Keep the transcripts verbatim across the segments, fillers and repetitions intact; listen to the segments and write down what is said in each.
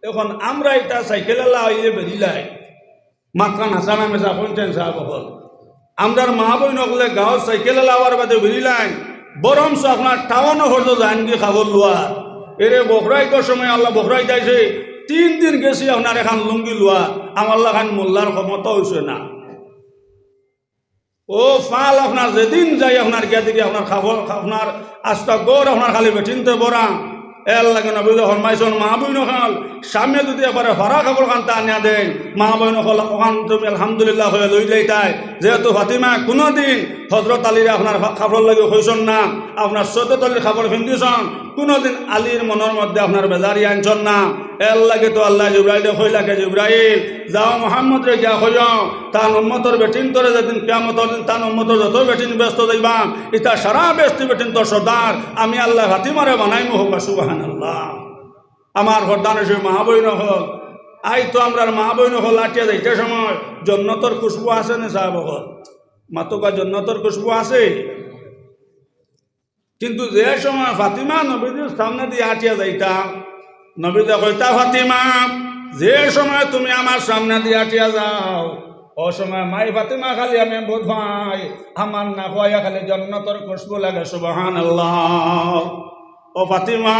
এখন আমরা ইতা সাইকেল আলা অইলে বেরিলাই, মাতখান হাছা না মিছা কইন চাইন সাব অকল। আমরার মা বইন অকলে গাঁওত সাইকেল আলা অওয়ার বাদে বেরিলাইন, বরঞ্চ আপনার টাউন হরজ যাইনগি কাপড় লওয়ার। এরে বকরা ইদর সময় আল্লাহ বকরা ইদ আইছে, তিন দিন গেছি আপনার এখান লুঙ্গি লওয়ার, আমার লাখান মোল্লার ক্ষমতা অইছে না। ও ফাল আপনার যেদিন যাই আপনার গিয়া দেখি আপনার কাপড়, আপনার আস্তা ঘর আপনার খালি বেটিন্তে ভরা। এরলাগি নবীয়ে ফরমাইছইন, মা বইন অকল, স্বামীয়ে যুদি একবারে ফাড়া কাপড় খান্তা আনিয়া দেইন, মা বইন অকল, অখান তুমি আলহামদুলিল্লাহ কইয়া লইলাইতায়। যেহেতু ফাতিমায় কুনুদিন হজরত আলীরে আপনার ফা-, কাপড়র লাগি কইছইন না, আপনার সৈয়দত আলীর কাপড় পিন্দিছইন, কুনুদিন আলীর মনর মধ্যে আপনার বেজারি আনছইন না। এরলাগি তো আল্লায় জিব্রাইলরে কইলা, কে জিব্রাইল, যাও মুহাম্মদরে গিয়া কইও, তান উম্মতর বেটিন্তরে যেদিন কিয়ামতর দিন তান উম্মতর যত বেটিন বেহেস্তো যাইবা, ইতা সারা বেহেস্তি বেটিন্তর সর্দার আমি আল্লায় ফাতিমারে বানাইমু। কউক্কা সুবহানাল্লাহ। আমার পর্দানশীন মা বইন অকল, আইজ তো আমরার মা বইন অকল আটিয়া যাইতে সময় জন্নতর খুশবু আছে নি সাব অকল? মাতউক্কা, জন্নতর খুশবু আছে? কিন্তু যে সময় ফাতিমা নবীজির সামনেদি আটিয়া যাইতা, নবীজিয়ে কইতা, ফাতিমা, যে সময় তুমি আমার সামনেদি আটিয়া যাও, অউ সময় মাই ফাতিমা খালি আমি বুঝ পাই, আমার নাকো আইয়া খালি জন্নতর খুশবু লাগে। সুবহানাল্লাহ। ও ফাতিমা,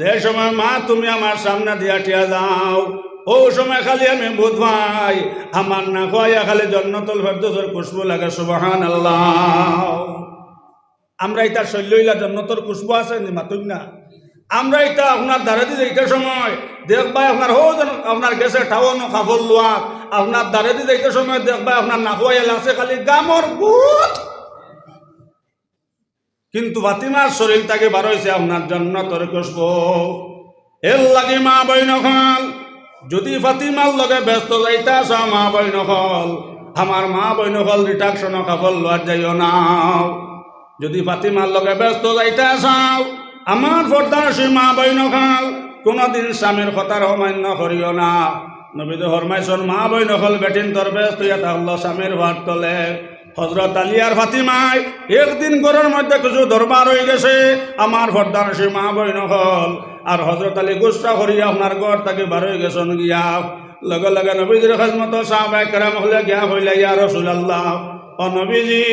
যে সময় মা তুমি আমার সামনেদি আটিয়া যাও, অউ সময় খালি আমি বুঝ পাই, আমার নাকো আইয়া খালি জন্নতুল ফেরদৌসর খুশবু লাগে। সুবহানাল্লাহ। আমরা ইতা শইল্লো ইলা জন্নতর খুশবু আছে নি? মাতইন না। আমরা ইতা আপনার দারেদি যাইতে সময় দেখবায় আপনার হউ যেন আপনার গেছে টাউনো কাপড় লওয়াত, আপনার দারেদি যাইতে সময় দেখবায় আপনার নাকো আইয়া লাগছে খালি গামর গুদ। কিন্তু ফাতিমার শরীল থাকি বার অইছে আপনার জন্নতর খুশবু। এরলাগি মা বইন অকল, যুদি ফাতিমার লগে বেহেস্তো যাইতা চাও মা বইন অকল, আমার মা বইন অকল, reduction-ও কাপড় লওয়াত যাইও না। যুদি ফাতিমার লগে বেহেস্তো যাইতা চাও, আমার পর্দানশীন মা বইন অকল, কুনুদিন স্বামীর কথার অমান্য করিও না। নবীজিয়ে ফরমাইছইন, মা বইন অকল, বেটিন্তর বেহেস্ত অইয়া থাকলো স্বামীর পাওর তলে। হজরত আলী আর ফাতিমায় একদিন ঘরর মধ্যে কিছু দরবার অইগেছে, আমার পর্দানশীন মা বইন অকল, আর হজরত আলী গুসা করিয়া আপনার ঘর থাকি বার অইগেছইন গিয়া। লগে লগে নবীজির খেজমতো সাহাবায়ে কেরাম অকলে গিয়া কইলা, ইয়া রাসুলাল্লাহ, ও নবীজি,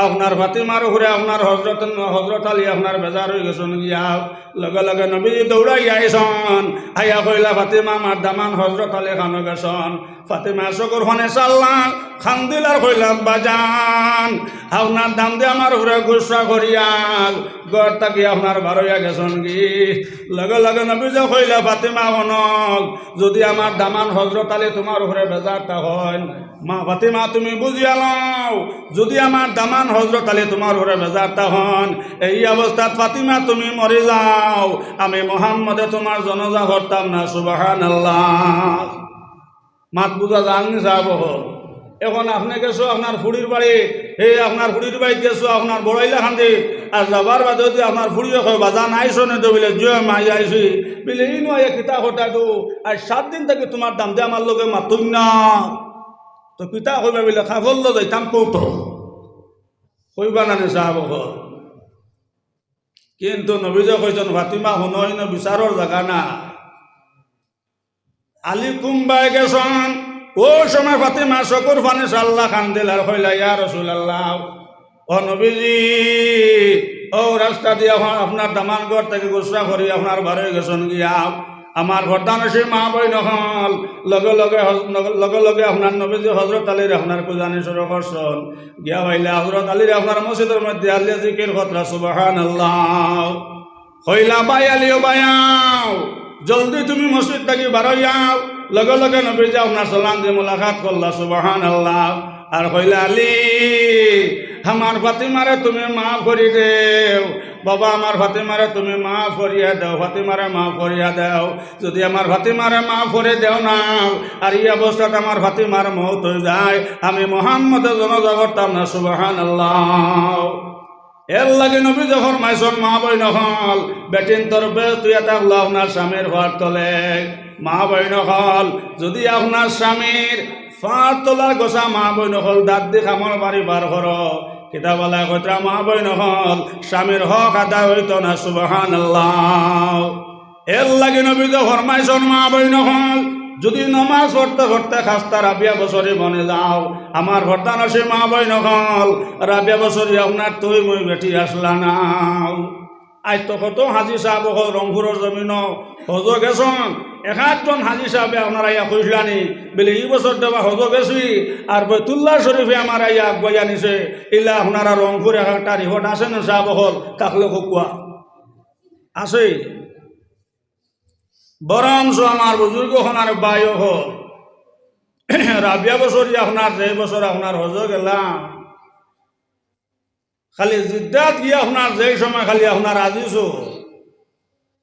আপনার ফাতিমার উপরে আপনার হজরত, হজরত আলী আপনার বেজার অইগেছইন গিয়া। লগে লগে নবীজি দৌড়াইয়া আইছইন, আইয়া কইলা, ফাতিমা, আমার দামান হজরত আলী খানো গেছইন। ফাতিমায় চকুর পানি ছাড়লা, কান্দিলা আর কইলা, আব্বাজান, আপনার দামদি আমার উপরে গুসা করিয়া ঘর থাকি আপনার বার অইয়া গেছইন গি। লগে লগে নবীজিয়ে কইলা, ফাতিমা, হুনো, যুদি আমার দামান হজরত আলী তুমার উপরে বেজার থাকইন, মা ফাতিমা, তুমি বুঝিয়া লও, যুদি আমার দামান হজরত আলী তুমার উপরে বেজার থাকইন, এই অবস্থাত ফাতিমা তুমি মরি যাও, আমি মুহাম্মদে তুমার জানাজা পড়তাম না। সুবহানাল্লাহ। মাত বুঝা যার নি সাব অকল? এখন আপনে গেছো আপনার ফুড়ির বাড়ি, হে আপনার ফুড়ির বাড়িত গেছো আপনার বড়াইলা কান্দি, আর যাবার বাদে যুদি আপনার ফুড়িয়ে কয়, বাজান আইছো নি? তো বুলে, জি অয় মাই আইছি। বুলে, ইনো আইয়া কিতা কথা তো, আইজ সাত দিন থাকি তুমার দামদি আমার লগে মাতইন না। তো কিতা কইবা বুলে, কাপড় লওয়া যাইতাম কউতো। কইবা না নি সাব অকল? কিন্তু নবীজিয়ে কইছইন, ফাতিমা, হুনো, ইনো বিচারর জাগা না। আলী কুনবায় গেছইন, অউ সময় ফাতিমায় চকুর পানি ছাড়লা, কান্দিলা আর কইলা, ইয়া রাসুলাল্লাহ, ও নবীজি, অউ রাস্তাদি আপনার দামান ঘর থাকি গুসা করি আপনার বার অইগেছইন গিয়া। আমার পর্দানশীন মা বইন অকল, লগে লগে হজ-, লগে লগে আপনার নবীজি হজরত আলীরে আপনার খুজানি শুরু করছইন। গিয়া পাইলা হজরত আলীরে আপনার মসজিদর মধ্যে আলিয়া জিকির কররা, সুবহানাল্লাহ। কইলা, ভাই আলী, ও ভাই আও, জলদি তুমি মসজিদ থাকি বার অইয়াও। লগে লগে নবীজি আপনার সালাম দিয়া মুলাকাত করলা, সুবহানাল্লাহ। আর কইলা, আলী, আমার ফাতিমারে তুমি মাফ করি দেও, বাবা, আমার ফাতিমারে তুমি মাফ করিয়া দেও, ফাতিমারে মাফ করিয়া দেও। যুদি আমার ফাতিমারে মাফ করি দেও না, আর ই অবস্থাত আমার ফাতিমার মউত অই যায়, আমি মুহাম্মদে জানাজা পড়তাম না, সুবহানাল্লাহ। এরলাগি নবীজিয়ে ফরমাইছইন, মা বইন অকল, বেটিন্তর বেহেস্ত অইয়া থাকলো আপনার স্বামীর পাওর তলে। মা বইন অকল, যুদি আপনার স্বামীর পাওর তলার গোসা মা বইন অকল দাতদি কামড় মারি বার করো, কিতাবআলায় কইতরা মা বইন অকল, স্বামীর হক আদায় অইতো না, সুবহানাল্লাহ। এরলাগি নবীয়ে ফরমাইছইন, মা বইন অকল, যুদি নমাজ পড়তে পড়তে খাস্তা রাবিয়া বসরি বনি যাও, আমার পর্দানশীন মা বইন অকল, রাবিয়া বসরি আপনার তুই মুই বেটি আছলা না। আইজ তো কত হাজি সাব অকল রংপুরর জমিনো হজো গেছইন, এক আধজন হাজি সাবে আপনারে আইয়া কইছলানি, বলে, "ই বছর দেবা হজো গেছি, আর বাইতুল্লাহ শরীফে আমারে আইয়া আগুয়াইয়া নিছে।" ইলা আপনারা রংপুর এক একটা রিপোর্ট আছে না সাব অকল? থাকলে কউক্কা। আছে? বরঞ্চ আমার বুজুর্গ অকল আর ভাই অকল, রাবিয়া বসরি আপনার যে বছর আপনার হজো গেলাম, খালি জিদ্দাত গিয়া আপনার যেই সময় খালি আপনার আজিজো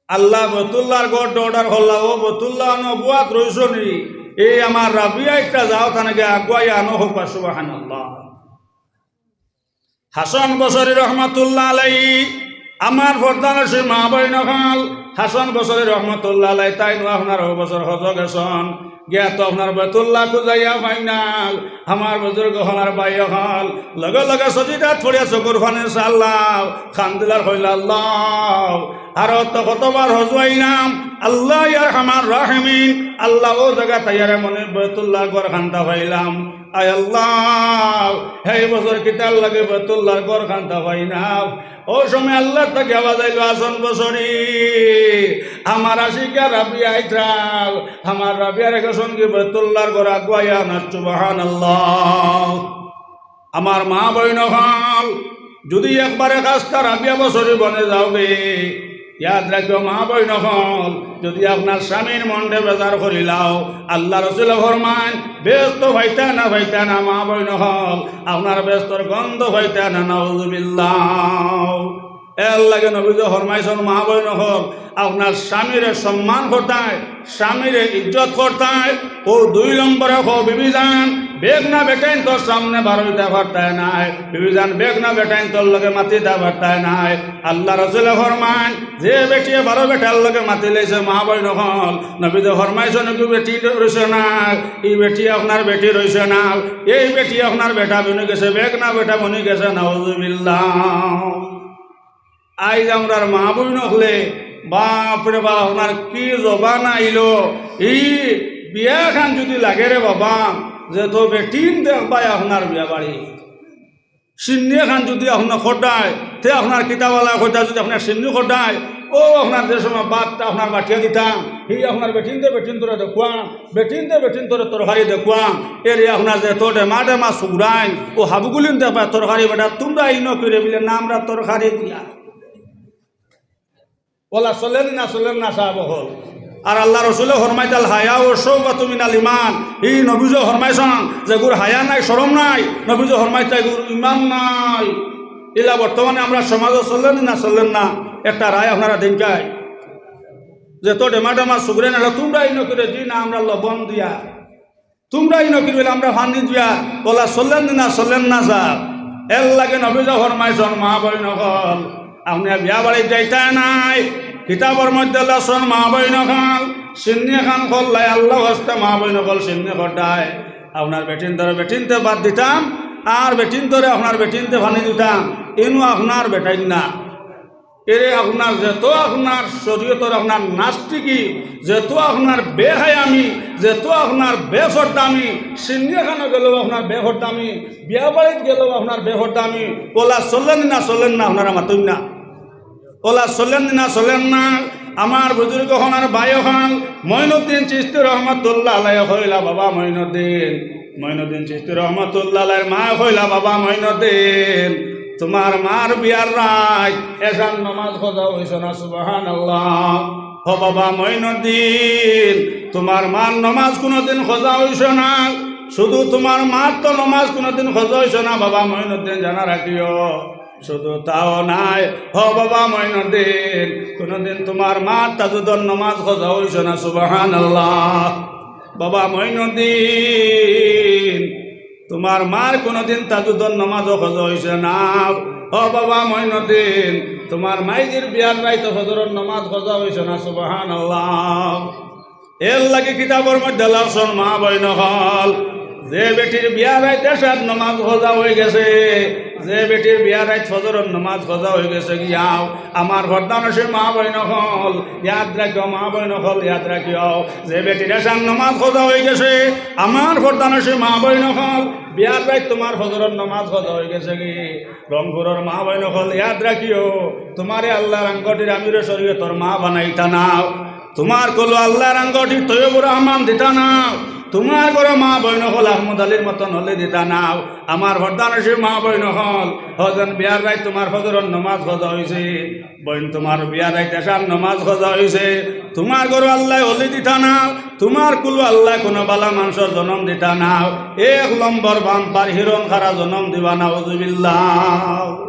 আল্লায় বাইতুল্লাহর ঘরটা অর্ডার করলা, "ও বাইতুল্লাহ, নবুয়াত রইছো নি? এই আমার রাবিয়া একটা যাও, তানে গিয়া আগুয়াইয়া আনো," কউক্কা সুবহানাল্লাহ। হাসান বসরি রহমাতুল্লাহ আলাইহি, আমার পর্দানশীন মা বইন অকল, হাসান বসরি রহমাতুল্লাহ আলাইহি, তাইন আপনার অউ বছর হজো গেছইন, গিয়া তো আপনার বাইতুল্লাহ খুজাইয়া পাইন না। আমার বুজুর্গ অকল আর ভাই অকল, লগে লগে সজিদাত পড়িয়া চকুর পানি ছাড়লা, কান্দিলা আর কইলা, "আল্লাহ, আরো তো কতবার হজো আইলাম, আল্লাহ ইয়া আরহামার রাহিমিন, আল্লাহ অউ জাগাত আইয়ারে মনে বাইতুল্লাহর ঘর খান্তা পাইলাম, আয় আল্লাহ, এই বছর কিতার লাগি বাইতুল্লাহর ঘর খান্তা পাই না।" অউ সময় আল্লাহর থাকি আওয়াজ আইলো, "হাসান বসরি, আমার আশিকা রাবিয়া আইত্রা, আমার রাবিয়ারে গেছইন গি বাইতুল্লাহর ঘর আগুয়াইয়া আনো।" সুবহানাল্লাহ। আমার মা বইন অকল, যুদি একবারে খাস্তা রাবিয়া বসরি বনি যাওগি, ইয়াদ রাখিও মা বইন অকল, যুদি আপনার স্বামীর মনরে বেজার করিলাও, আল্লার রসুলে ফরমাইন, বেহেস্ত পাইতা না, পাইতা না, মা বইন অকল, আপনার বেহেস্তর গন্ধ পাইতা না, নাউজুবিল্লাহ। এরলাগি নবীজি ফরমাইছইন, মা বইন অকল, আপনার স্বামীরে সম্মান করতায়, স্বামীরে ইজ্জত করতায়। অউ দুই নম্বরে কও, বিবিজান, বেগানা বেটাইন্তর সামনে বারইতা পারতায় নায়। বিবিজান, বেগানা বেটাইন্তর লগে মাতিতা পারতায় নায়। আল্লার রসুলে ফরমাইন, যে বেটিয়ে বারো বেটার লগে মাতিলাইছে, মা বইন অকল, নবীজি ফরমাইছইন, "ইগু বেটি রইছে না, ই বেটি আপনার বেটি রইছে না, এই বেটি আপনার বেটা বনি গেছে, বেগানা বেটা বনি গেছে।" নাউজুবিল্লাহ। আইজ আমরার মা বইন অকলে, বাপ রে বাপ, আপনার কি জবান আইলো। ই বিয়া খান যুদি লাগে রে বাবা, যেতো বেটিন দেখবায় আপনার বিয়া বাড়ি। শিন্নি খান যুদি আপনার খটায়, তে আপনার কিতাবালা কইতা যুদি আপনার শিন্নি খটায়, অউ আপনার যে সময় ভাতটা আপনার বাটিয়া দিতাম, হি আপনার বেটিনতে বেটিন্তরে দেখুয়াম, বেটিনতে বেটিন্তরে তরকারি দেখুয়াম, এরে আপনার যেতো ডেমা ডেমা সুগরাইন, অউ হাবুগুলিন দেখবায় তরকারি বেটা, তুমরা ইনো কিরে বিলে না আমরার তরকারি দিয়া। অলা চলের নি না চলের না সাব অকল? আর আল্লার রসুলে ফরমাইতা, "আল হায়াউ শুবাতুম মিনাল ঈমান।" ই নবীজি ফরমাইছইন, যেগুর হায়া নাই, শরম নাই, নবীজি ফরমাইতা, "এগুর ঈমান নাই।" ইলা বর্তমানে আমরার সমাজো চলের নি না চলের না? একটা রায় আপনারা দিনকায়। যেতো ডেমা ডেমা সুগরাইন, তুমরা ইনো কিরে, জি না, আমরা লবণ দিয়া। তুমরা ইনো কিরে, আমরা পানি দিয়া। অলা চলের নি না চলের না সাব? এরলাগি নবীজি ফরমাইছইন, মা বইন অকল, আপনে বিয়া বাড়িত যাইতা নায়। কিতাবর মধ্যে লেখছইন, মা বইন অকল, শিন্নি খান করলায়, আল্লার ওয়াস্তে মা বইন অকল, শিন্নি খটায়। আপনার বেটিন্তরে বেটিনতে ভাত দিতাম, আর বেটিন্তরে আপনার বেটিনতে পানি দিতাম, ইনো আপনার বেটাইন না। এরে আপনার যেতো আপনার শরীয়তর আপনার নাস্তিকি, যেতো আপনার বেহায়ামি, যেতো আপনার বেফর্দামি, শিন্নি খানো গেলেও আপনার বেফর্দামি, বিয়া বাড়িত গেলেও আপনার বেফর্দামি, অলা চলের নি না চলের না, আপনারা মাতইন না। অলা চলের নি না চলের না? আমার বুজুর্গ অকল আর ভাই অকল, মঈনুদ্দিন চিশতি রহমাতুল্লাহ আলাইহি কইলা, বাবা মঈনুদ্দিন, মঈনুদ্দিন চিশতি রহমাতুল্লাহ আলাইহির মায় কইলা, "বাবা মঈনুদ্দিন, তুমার মার বিয়ার রাইত এশার নমাজ কজা অইছে না।" সুবহানাল্লাহ। "ও বাবা মঈনুদ্দিন, তুমার মার নমাজ কুনুদিন কজা অইছে না, শুধু তুমার মার তো নমাজ কুনুদিন কজা অইছে না বাবা মঈনুদ্দিন, জানা রাখিও।" শুধু তাও নায়, ও বাবা মঈনুদ্দিন, কুনুদিন তুমার মার তাহাজ্জুদর নমাজ কজা অইছে না, সুবহানাল্লাহ। বাবা মঈনুদ্দিন, তুমার মার কুনুদিন তাহাজ্জুদর নমাজও কজা অইছে না। ও বাবা মঈনুদ্দিন, তুমার মাইজির বিয়ার রাইতো ফজরর নমাজ কজা অইছে না, সুবহানাল্লাহ। এরলাগি কিতাবর মধ্যে লেখছইন, মা বইন অকল, যে বেটির বিয়ার রাইত এশার নমাজ কাজা অইগেছে, যে বেটির বিয়ার রাইত ফজরর নমাজ কাজা অইগেছে গিয়াও, আমার পর্দানশীন মা বইন অকল, ইয়াদ রাখিও মা বইন অকল, ইয়াদ রাখিও। যে বেটির এশার নমাজ কাজা অইগেছে, আমার পর্দানশীন মা বইন অকল, বিয়ার রাইত তুমার ফজরর নমাজ কাজা অইগেছে গি, রংপুরর মা বইন অকল, ইয়াদ রাখিও, তুমারে আল্লার আঙ্গটির আমিরে শরীয়তর মা বানাইতা নাও, তুমার কুলু আল্লার আঙ্গটির তৈয়বুর রহমান দিতা নাও, তুমার ঘরো মা বইন অকল আহমদ আলীর মতন অলি দিতা নাও। আমার পর্দানশীন মা বইন অকল, হজন বিয়ার রাইত তুমার ফজরর নমাজ কাজা অইছে, বইন তুমার বিয়ার রাইত এশার নমাজ কাজা অইছে, তুমার ঘরো আল্লায় অলি দিতা নাও, তুমার কুলু আল্লায় কুনু বালা মানষর জনম দিতা নাও। এক নম্বর বাম্পার হিরন খারা জনম দিবা, নাউজুবিল্লাহ।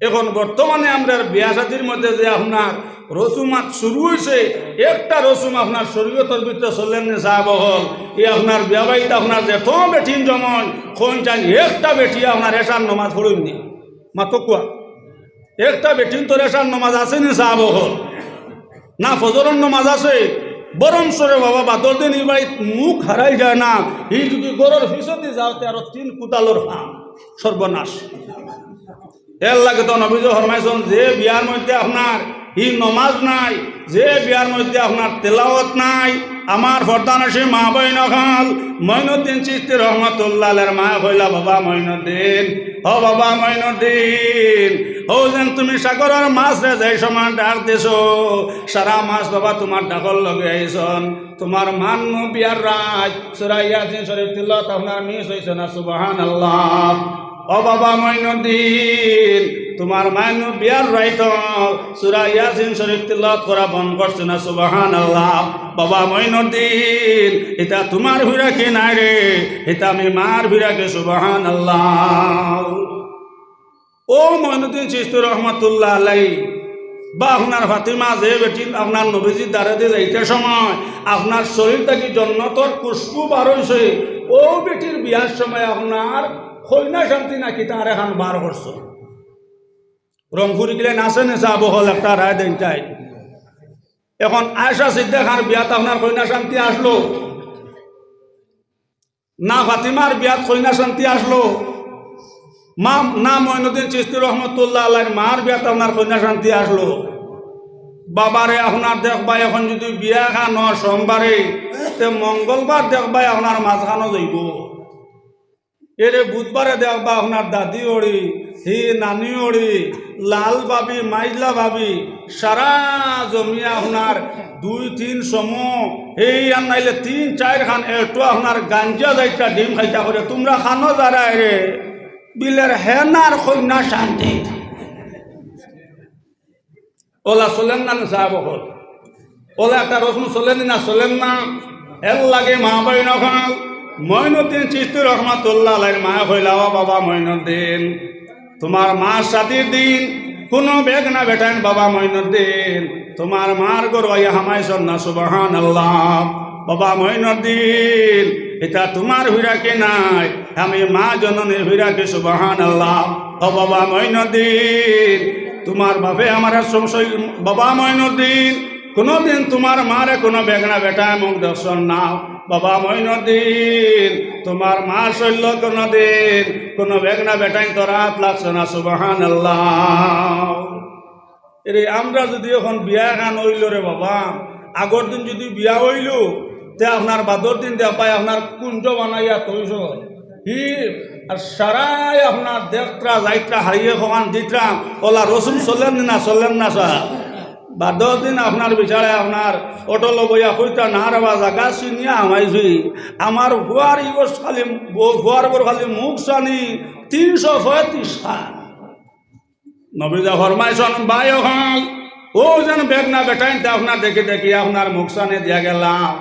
এখন বর্তমানে আমরার বিয়া শাদির মধ্যে যে আপনার রসুমাত শুরু অইছে, একটা রসুম আপনার শরীয়তর ভিতরে চলের নি সাব অকল, ই আপনার বিয়া বাড়িত আপনার যেত বেটিন জমইন, কইন চাইন একটা বেটি আপনার এশার নমাজ পড়ইন নি? মাতো কুয়া। একটা বেটিন্তর এশার নমাজ আছে নি সাব অকল? না ফজরর নমাজ আছে? বরঞ্চ রে বাবা, বাদর দিন ই বাড়িত মুখ হারাই যায় না, ই যুদি ঘরর পিছদি যাও তে আরো তিন কুদালর কাম, সর্বনাশ। এরলাগি তো নবীজি ফরমাইছইন, যে বিয়ার মধ্যে আপনার ই নমাজ নাই, যে বিয়ার মধ্যে আপনার তেলাওয়াত নাই, আমার পর্দানশীন মা বইন অকল, মঈনুদ্দিন চিশতি রহমতুল্লাহ আলাইহির মায় কইলা, "বাবা মঈনুদ্দিন, ও বাবা মঈনুদ্দিন, অউ যেন তুমি সাগরর মাছরে যেই সমান ডাক দিছো, সারা মাছ বাবা তুমার ডাকর লগে আইছইন। তুমার মার নু বিয়ার রাইত সূরা ইয়াসিন শরীফ তিলাওয়াত আপনার মিস অইছে না, সুবহানাল্লাহ। ও বাবা মঈনুদ্দিন, তুমার মার নু বিয়ার রাইত সূরা ইয়াসিন শরীফ তিলাওয়াত করা বন্ধ করছে না, সুবহানাল্লাহ। বাবা মঈনুদ্দিন, ইতা তুমার ফিরাকি নায় রে, ইতা আমি মার ফিরাকি, সুবহানাল্লাহ।" ও মঈনুদ্দিন চিশতি রহমতুল্লাহ আলাইহি বা আপনার ফাতিমা, যে বেটি আপনার নবীজির দ্বারেদি যাইতে সময় আপনার শরীর থাকি জন্নতর খুশবু বার অইছে, অউ বেটির বিয়ার সময় আপনার কইনা শান্তি নাকি তার এখান বার করছো। রংপুরি গিলে নাচে নেচা বহল একটা রায় দেন চাই। এখন আয়েশা সিদ্দিকার বিয়াত আপনার কইনা শান্তি আসলো? না ফাতিমার বিয়াত কইনা শান্তি আসলো? মা, না মঈনুদ্দিন চিশতি রহমতুল্লাহ আলাইহির মার বিয়াত আপনার কইনা শান্তি আসলো? বাবারে আপনার দেখবায় এখন যুদি বিয়া খান সোমবারে, তে মঙ্গলবার দেখবায় আপনার মাঝখানো যাইবো। এরে বুধবারে দেখবা আপনার দাদি অড়ি, হি নানি অড়ি, লাল ভাবি, মাইজলা ভাবি, সারা জমিয়া আপনার দুই তিন সমো, এই আর নাইলে তিন চাইর খান একটু আপনার গাঞ্জা যাইতা ডিম খাইতা করে, তুমরা খানো যারা রে, বিলের হেনার কইনা শান্তি। অলা চলের না নি সাব অকল? অলা একটা রসম চলের নি না, চলের না? এরলাগি মা বইন অকল, মঈনুদ্দিন চিশতি রহমতুল্লাহ আলাইহির মায় কইলা, "ও বাবা মঈনুদ্দিন, তুমার মার শাদির দিন কুনু বেগনা বেটাইন বাবা মঈনুদ্দিন তুমার মার ঘরো আইয়া হামাইছইন না, সুবহানাল্লাহ। বাবা মঈনুদ্দিন, ইতা তুমার ফিরাকি নায়, আমি মা জননীর ফিরাকি, সুবহানাল্লাহ। ও বাবা মঈনুদ্দিন, তুমার বাপে আমারে সংশয়, বাবা মঈনুদ্দিন, কুনুদিন তুমার মারে কুনু বেগনা বেটায় মুখ দেখছইন না। বাবা মঈনুদ্দিন, তুমার মার শল্য কুনুদিন কুনু বেগনা বেটাইন্তর আত লাগছে না, সুবহানাল্লাহ।" এরে আমরা যুদি এখন বিয়া খান অইলো রে বাবা, আগর দিন যুদি বিয়া অইলো, তে আপনার বাদর দিন দেখবায় আপনার কুঞ্জ বানাইয়া থইছইন। হি, আর সারায় আপনার দেখতরা যাইতরা হারিয়ে খোয়ান দিতরা, অলা রসম চলের নি না, চলের না সাব? বাদর দিন আপনার বিচারে আপনার অটো লবইয়া কইতা, "না রে বা, জাগা চিনিয়া হামাইছি, আমার ফুয়ার ইগোস খালি, ফুয়ার বর খালি মুখ চানি তিনশো পঁয়ত্রিশ খান।" নবীজি ফরমাইছইন, ভাই অকল, অউ যেন বেগনা বেটাইন্তে আপনার দেখি দেখি আপনার মুখসানে দিয়া গেলা।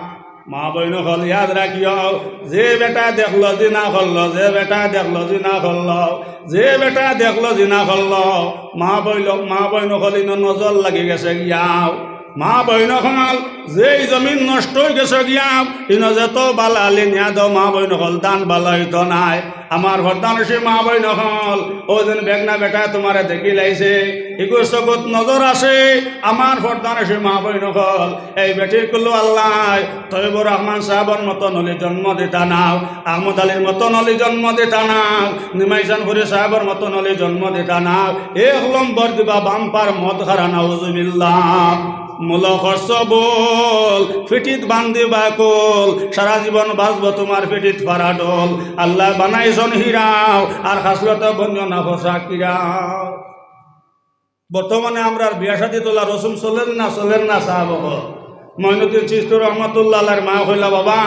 মা বইন অকল ইয়াদ রাখিও, যে বেটায় দেখলো জিনা করলো, যে বেটায় দেখলো জিনা করলো, যে বেটায় দেখলো জিনা করলো, মা বইন, মা বইন অকল ইনো নজর লাগি গেছে গিয়াও। মা বইন অকল, যেই জমিন নষ্ট অইগেছে গিয়া, ইনো যত বালা আলি নিয়া দেও, মা বইন অকল, ধান বালা অইতো নায়। আমার পর্দানশীল মা বইন অকল, অউ যেন বেগনা বেটায় তুমারে দেখিলাইছে, ইগুর চকুত নজর আছে। আমার পর্দানশীল মা বইন অকল, এই বেটির কুলো আল্লায় তৈয়বুর রহমান সাবর মতন অলি জন্ম দিতা নাও, আহমদ আলীর মতন অলি জন্ম দিতা নাও, নিমাইশানপুরি সাবর মতন অলি জন্ম দিতা নাও। এক নম্বর দিবা বাম্পার মদ খারা, নাউজুবিল্লাহ। মুলো খরচ বল, ফিটিত বান্ধিবা কল, সারা জীবন বাজবো তুমার ফিটিত ফারা ডল। আল্লায় বানাইছন হিরাও, আর খাসলতো বনিও না ফসা কিরাও। বর্তমানে আমরার বিয়া শাদিত অলা রসুম চলের না, চলের না সাব অকল? মঈনুদ্দিন চিশতি রহমতুল্লাহ আলাইহির মা কইলা, "বাবা,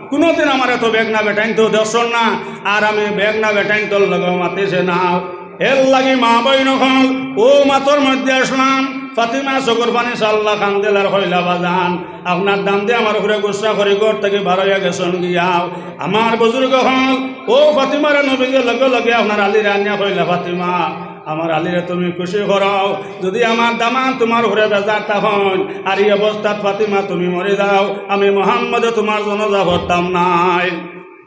কুনুদিন আমারে তো বেগনা বেটাইন্তর দেখছন না, আর আমি বেগনা বেটাইন্তর লগে মাতিছে না।" এরলাগি মা বইন অকল, অউ মাতর মধ্যে আছলাম, ফাতিমা চকুর পানি ছাড়লা, কান্দিলা আর কইলা, "বাজান, আপনার দামান্দে আমার উপরে গুসা করি ঘর থাকি বার অইয়া গেছন গিয়া।" আমার বুজুর্গ অকল, অউ ফাতিমারে নবীজিয়ে লগে লগে আপনার আলীরে আনিয়া কইলা, "ফাতিমা, আমার আলীরে তুমি খুশি করাও, যুদি আমার দামান্দ তুমার উপরে বেজার থাকইন, আর ই অবস্থাত ফাতিমা তুমি মরি যাও, আমি মুহাম্মদে তুমার জানাজা পড়তাম নায়।"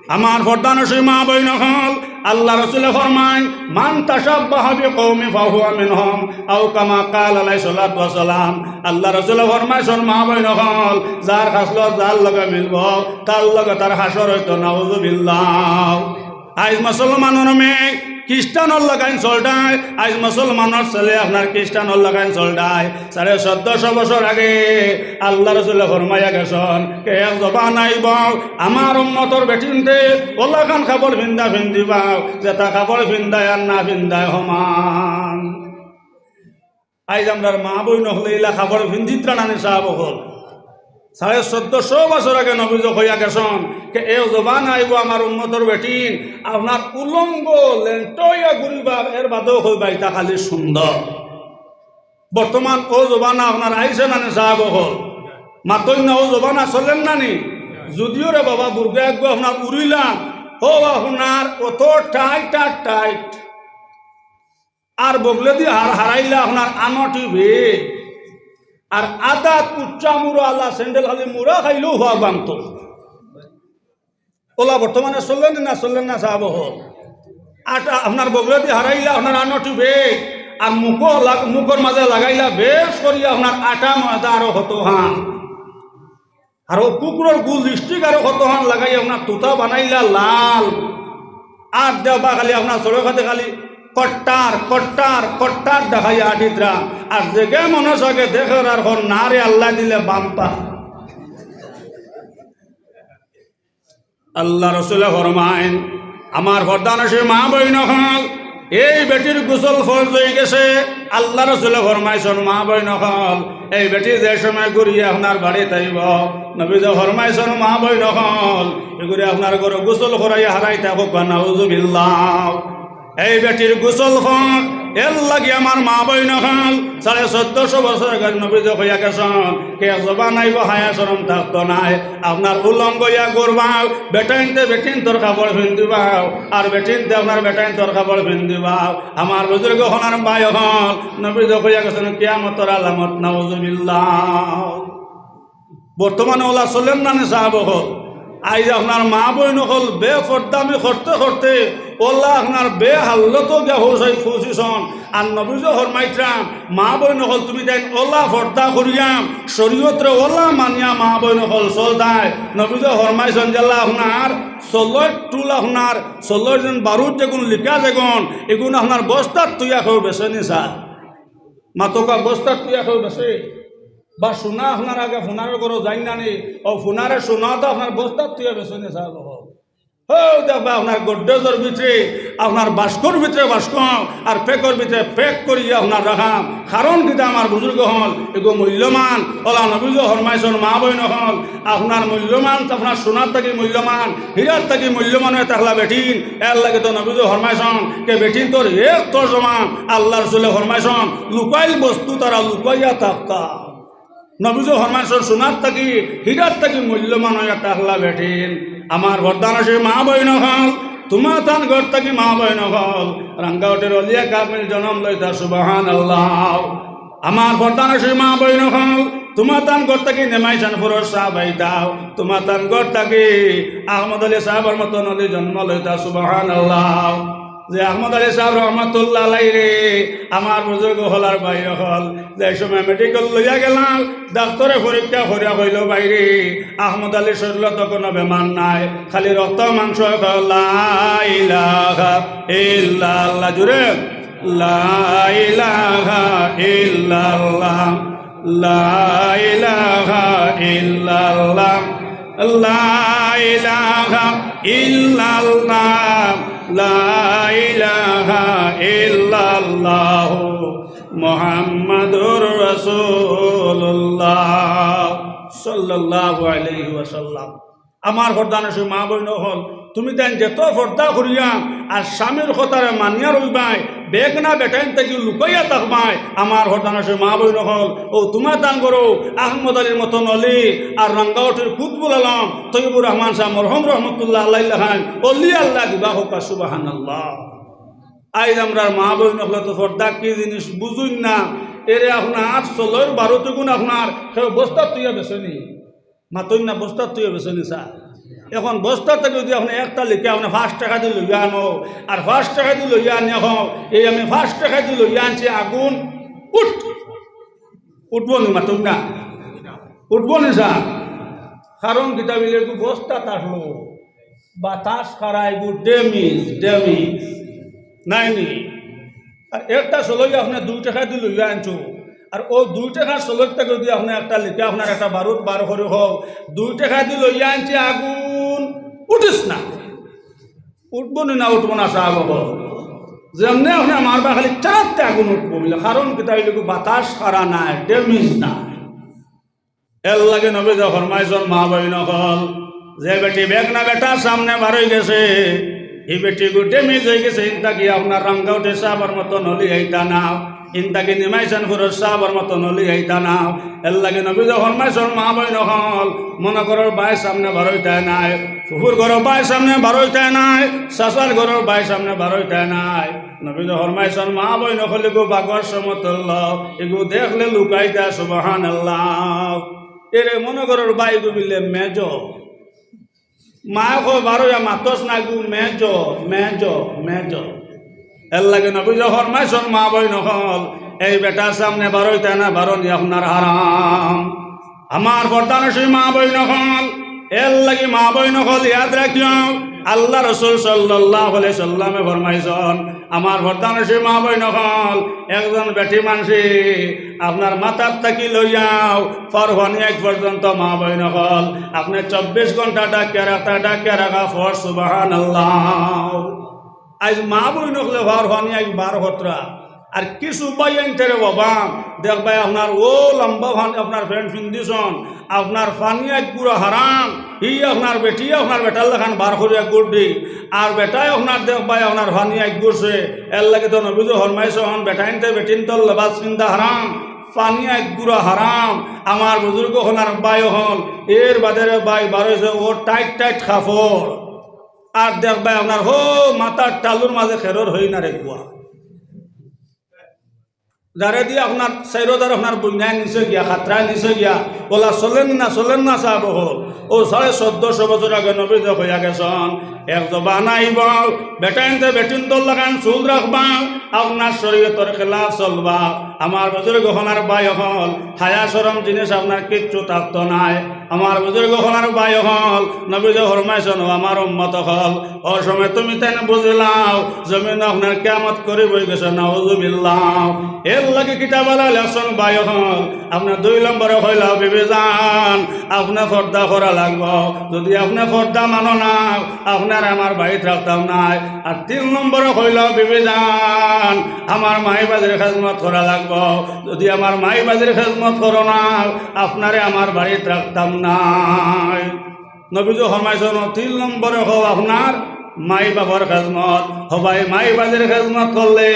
আমার পর্দানশীল মা বইন অকল, আল্লার রসুলে ফরমাইন, "মান তাশাব্বাহা বিকওমিন ফাহুয়া মিনহুম", আও কামা ক্বালা আলাইহিস সালাতু ওয়াস সালাম। আল্লার রসুলে ফরমাইছন, মা বইন অকল, যার খাসলত যার লগে মিলবো, তার লগে তার হাশর অইতো, নাউজুবিল্লাহ। আইজ মুসলমানর মেয়ে খ্রিস্টানর লাখান চলতায়, আইজ মুসলমানর ছেলে আপনার খ্রিস্টানর লাখান চলতায়। সাড়ে চৌদ্দশো বছর আগে আল্লার রসুলে ফরমাইয়া গেছন, কে এক জমানা আইবো, আমার উম্মতর বেটিন্তে অলাখান কাপড় ফিন্দা ফিন্দিবা, যেটা কাপড় ফিন্দায় আর না ফিন্দায় সমান। আইজ আমরার মা বইন অকলে ইলা কাপড় ফিন্দিত্রা নানি সাব অকল? সাড়ে চৌদ্দশো বছর আগে নবীজিয়ে কইয়া গেছন, কে এক জমানা আইবো আমার উম্মতর বেটিন, আপনার উলঙ্গ লেংটা অইয়া ঘুরিবা, এর বাদেও কইবা, "ইটা খালি সুন্দর।" বর্তমান অউ জমানা আপনার আইছে নানি সাব অকল? মাতইন না, অউ জমানা চলের নানি? যুদিও রে বাবা, বুরকা এগু আপনার উড়িলা, অউ আপনার অত টাইট আর টাইট। আর বগলেদি হার হারাইলা আপনার আনটি বে। আর আদাত উচ্চা মুড়া আলা স্যান্ডেল খালি মুড়া খাইলেও হওয়া বানতো। অলা বর্তমানে চলের না, চলের না সাব অকল? আটা আপনার বগলেদি হারাইলা আপনার আনটি বে। আর মুখো লাগ-, মুখর মাঝে লাগাইলা বেশ করি আপনার আটা ময়দা আরো কতখান। আর অউ কুকুরর গু লিপস্টিক আরো কতখান লাগাই আপনার তুতা বানাইলা লাল। আর দেবা খালি আপনার চড়ো খাতে খালি কট্টার, কট্টার, কট্টার দেখাইয়া আটিত্রা। আর যেগে মানুষ আগে দেখের আর কর, "না রে, আল্লায় দিলে বাম্পার।" আল্লার রসুলে ফরমাইন, আমার পর্দানশীল মা বইন অকল, এই বেটির গোসল ফরজ অইগেছে। আল্লার রসুলে ফরমাইছন, মা বইন অকল, এই বেটি যে সময় ঘুরিয়া আপনার বাড়িত আইবো, নবীজিয়ে ফরমাইছন, মা বইন অকল, ইগুরে আপনার ঘরো গোসল করাইয়া হারাইতা কউক্কা, নাউজুবিল্লাহ। এই বেটির গোসল ফরজ, এরলাগি আমার মা বইন অকল, সাড়ে চৌদ্দশো বছর আগে নবীজিয়ে কইয়া গেছন, কে এক জমানা আইবো হায়া শরম থাকতো নায়, আপনার উলঙ্গ অইয়া ঘুরবাও, বেটাইন্তে বেটিন্তর কাপড় ফিন্দিবাও, আর বেটিন্তে আপনার বেটাইন্তর কাপড় ফিন্দিবাও। আমার বুজুর্গ অকল আর ভাই অকল, নবীজিয়ে কইয়া গেছন, কিয়ামতর আলামত, নাউজুবিল্লাহ। বর্তমানে অলা চলের নানি সাব অকল? আইজ আপনার মা বইন অকল বেপর্দামি করতে করতে অলা আপনার বেহালতো গিয়া পৌঁছাই পৌঁছিছন। আর নবীজিয়ে ফরমাইত্রা, মা বইন অকল, তুমি তাইন অলা পর্দা করিয়া, শরীয়তরে অলা মানিয়া মা বইন অকল চলতায়। নবীজিয়ে ফরমাইছন যেলা আপনার চলর টুল, আপনার চলর যেন বারুদ যেগুন লিকা যেগুন, এগুন আপনার বস্তাত থুইয়া কেউ বেচে নি সাব? মাতউক্কা, বস্তাত থুইয়া কেউ বেচে? বা সোনা আপনার আগে ফুনার ঘরো যাইন না নি, অউ ফুনারে সোনা তো আপনার বস্তাত থুইয়া বেচে নি সাব অকল? হউ দেখবা আপনার গড্রেজর ভিতরে, আপনার বাস্কর ভিতরে বাস্ক, আর প্যাকর ভিতরে প্যাক করিয়া আপনার রাখাম। কারণ কিতা আমার বুজুর্গ অকল, এগু মূল্যবান। অলা নবীজিয়ে ফরমাইছন, মা বইন অকল, আপনার মূল্যবান, আপনার সোনার থাকি মূল্যবান, হীরার থাকি মূল্যবান অইয়া থাকলা বেটিন। এরলাগি তো নবীজিয়ে ফরমাইছন, কে বেটিন্তর এক তর্জমা, আল্লার রসুলে ফরমাইছন, লুকাইল বস্তু তারা লুকাইয়া থাকতা। নবীজিয়ে ফরমাইছন, সোনার থাকি, হীরার থাকি মূল্যবান অইয়া থাকলা বেটিন। আমার পর্দানশীল মা বইন অকল, তুমাতান ঘর থাকি মা বইন অকল, রাঙ্গাউটির অলিয়ে কামিল জনম লইতা, সুবহানাল্লাহ। আমার পর্দানশীল মা বইন অকল, তুমাতান ঘর থাকি নিমাইশান ফরজ সাব আইতাও, তুমাতান ঘর থাকি আহমদ আলী সাবর মতন অলি জন্ম লইতা। সুবহানাল্লাহ। যে আহমদ আলী সাব রহমতুল্লাহ আলাইহি রে, আমার বুজুর্গ অকল আর ভাই অকল, যে সময় মেডিকেল লইয়া গেলাম, ডাক্তরে পরীক্ষা করিয়া কইলো, "ভাইরে, আহমদ আলীর শরীরো তো কুনু বেমার নাই, খালি রক্ত মাংস।" কয়, "লা ইলাহা ইল্লাল্লাহ।" জোরে, "লা ইলাহা ইল্লাল্লাহ, লা ইলাহা ইল্লাল্লাহ, লা ইলাহা ইল্লাল্লাহ, লা ইলাহা ইল্লাল্লাহ, মুহাম্মাদুর রাসূলুল্লাহ সাল্লাল্লাহু আলাইহি ওয়াসাল্লাম।" আমার পর্দানশীন মা বইন অকল, তুমিতাইন যেত পর্দা করিয়া আর স্বামীর কথারে মানিয়া রইবায়, বেগানা বেটাইন থাকি লুকাইয়া থাকবায়। আমার পর্দানশীন মা বইন অকল, অউ তুমাতান ঘরো আহমদ আলীর মতন অলি আর রাঙ্গাউটির কুতবুল আলম তৈয়বুর রহমান সাব মরহুম রহমতুল্লাহ আলাইহির লাখান অলি আল্লায় দিবা কউক্কা। সুবহানাল্লাহ। আইজ আমরার মা বইন অকলে তো পর্দা কি জিনিস বুঝইন না। এরে আপনার চলইর বারোটি গুণ আপনার কেউ বস্তাত থইয়া বেচে নি? মাতইন না, বস্তাত থইয়া বেচে নি স্যার? এখন বস্তাত থাকি যদি আপনে একটা লেখা আপনে পাঁচ টেকা দি লইয়া আনো, আর পাঁচ টেকা দি লইয়া আনিয়া কও, "এই আমি পাঁচ টেকা দি লইয়া আনছি আগুন", উঠ, উঠবো নি? মাতইন না, উঠবো নি স্যার? কারণ কিতা অইলে এগু বস্তাত থাকলো, বাতাস খারা, এগু damage, damage। নায় নি? আর একটা চলই আপনে দুই টেকা দি লইয়া আনছো, আর অউ দুই টেকার চলই থাকি যদি আপনে একটা লেখা আপনার একটা বারুদ বার করি কও, "দুই টেকা দি লইয়া আনছি আগুন", উঠিস না। উঠবো নি না উঠবো না সাব অকল? যেমনে আপনে মারবা খালি চারাত্তে আগুন উঠবো বুলে, কারণ কিতা অইলে এগু বাতাস খারা নায়, damage নায়। এরলাগি নবীজি ফরমাইছইন, মা বইন অকল, যে বেটি বেগানা বেটার সামনে বারই গেছে, ই বেটিগু damage অইগেছে, ইন থাকি আপনার রাঙ্গাউটি সাবর মতন অলি আইতা না, ইন থাকি নিমাইশান ফরজ সাবর মতন অলি আইতা না। এরলাগি নবীজি ফরমাইছইন, মা বইন অকল, মনো করো ভাইর সামনে বারইতায় নায়, ফুফুর ঘরর ভাইর সামনে বারইতায় নায়, চাচার ঘরর ভাইর সামনে বারইতায় নায়। নবীজি ফরমাইছইন, মা বইন অকল, ইগু বাঘর সমতুল্য, ইগু দেখলে লুকাইতা। সুবহানাল্লাহ। এরে মনো করো ভাইগু বুলে মেজো, মায় কয়, "বারইয়া মাতস না গু, মেজো, মেজো, মেজো।" এরলাগি নবীজি ফরমাইছইন, মা বইন অকল, এই বেটার সামনে বারইতায় না, বারনি আপনার হারাম। আমার পর্দানশীন মা বইন অকল, এরলাগি মা বইন অকল ইয়াদ রাখিও, আল্লার রসুল সাল্লাল্লাহু আলাইহি সাল্লামে ফরমাইছইন, আমার পর্দানশীন মা বইন অকল, একজন বেটি মানষে আপনার মাথার থাকি লইয়াও পাওর পানি আগ পর্যন্ত মা বইন অকল, আপনে চব্বিশ ঘন্টা ঢাকিয়া রাখতা, ঢাকিয়া রাখা ফরজ। সুবহানাল্লাহ। আইজ মা বইন অকলে পাওর পানি আগ বার করতরা। আর কিছু ভাইয়াইন্তে রে বাবা, দেখবায় আপনার অউ লম্বা পানি আপনার প্যান্ট পিন্দিছইন, আপনার পানি আগ গুরা হারাম, ই আপনার বেটি আপনার বেটার লাখান বার করিয়া গুরদি, আর বেটায় আপনার দেখবায় আপনার পানি আগ গুরছে। এরলাগি তো নবীজি ফরমাইছইন, বেটাইন্তে বেটিন্তর লেবাস পিন্দা হারাম, পানি আগ গুরা হারাম। আমার বুজুর্গ অকল আর ভাই অকল, এর বাদে রে ভাই বারইছে অউ tight tight কাপড়, আর দেখবায় আপনার হউ মাথার তালুর মাঝে খেরর হই না রে গুয়া। যারেদি আপনার চাইরোদার আপনার বইনায় নিছে গিয়া, খাতরায় নিছে গিয়া, অলা চলের না, চলের না সাব অকল। অউ সাড়ে চৌদ্দশো বছর আগে নবীজি কইয়া গেছইন, এক জমানা আইবো, বেটাইন্তে বেটিন্তর লাখান চুল রাখবা, আপনার শরীয়তর খেলাফ চলবা। আমার বুজুর্গ অকল আর ভাই অকল, হায়া শরম জিনিস আপনার কিচ্ছু থাকতো নায়। আমার বুজুর্গ অকল আর ভাই অকল, নবীজি ফরমাইছইন, ও আমার উম্মত অকল, অউ সময় তুমিতাইন বুঝিলাও, জমিনো আপনার কিয়ামত করিব অইগেছে, নাউজুবিল্লাহ। এরলাগি কিতাবআলা লেখছইন ভাই অকল, আপনে দুই নম্বরে কইলাও বিবিজান, আপনে পর্দা করা লাগবো। যুদি আপনে পর্দা মানো না, আপনারে আমার বাড়িত রাখতাম নায়। আর তিন নম্বরে কইলাও বিবিজান, আমার মাই বাজির খেজমত করা লাগবো। যুদি আমার মাই বাজির খেজমত করো না, আপনারে আমার বাড়িত রাখতাম নায়। নবীজি ফরমাইছইন, তিন নম্বরে কও আপনার মাই বাবার খেজমত। ও ভাই, মাই বাজির খেজমত করলে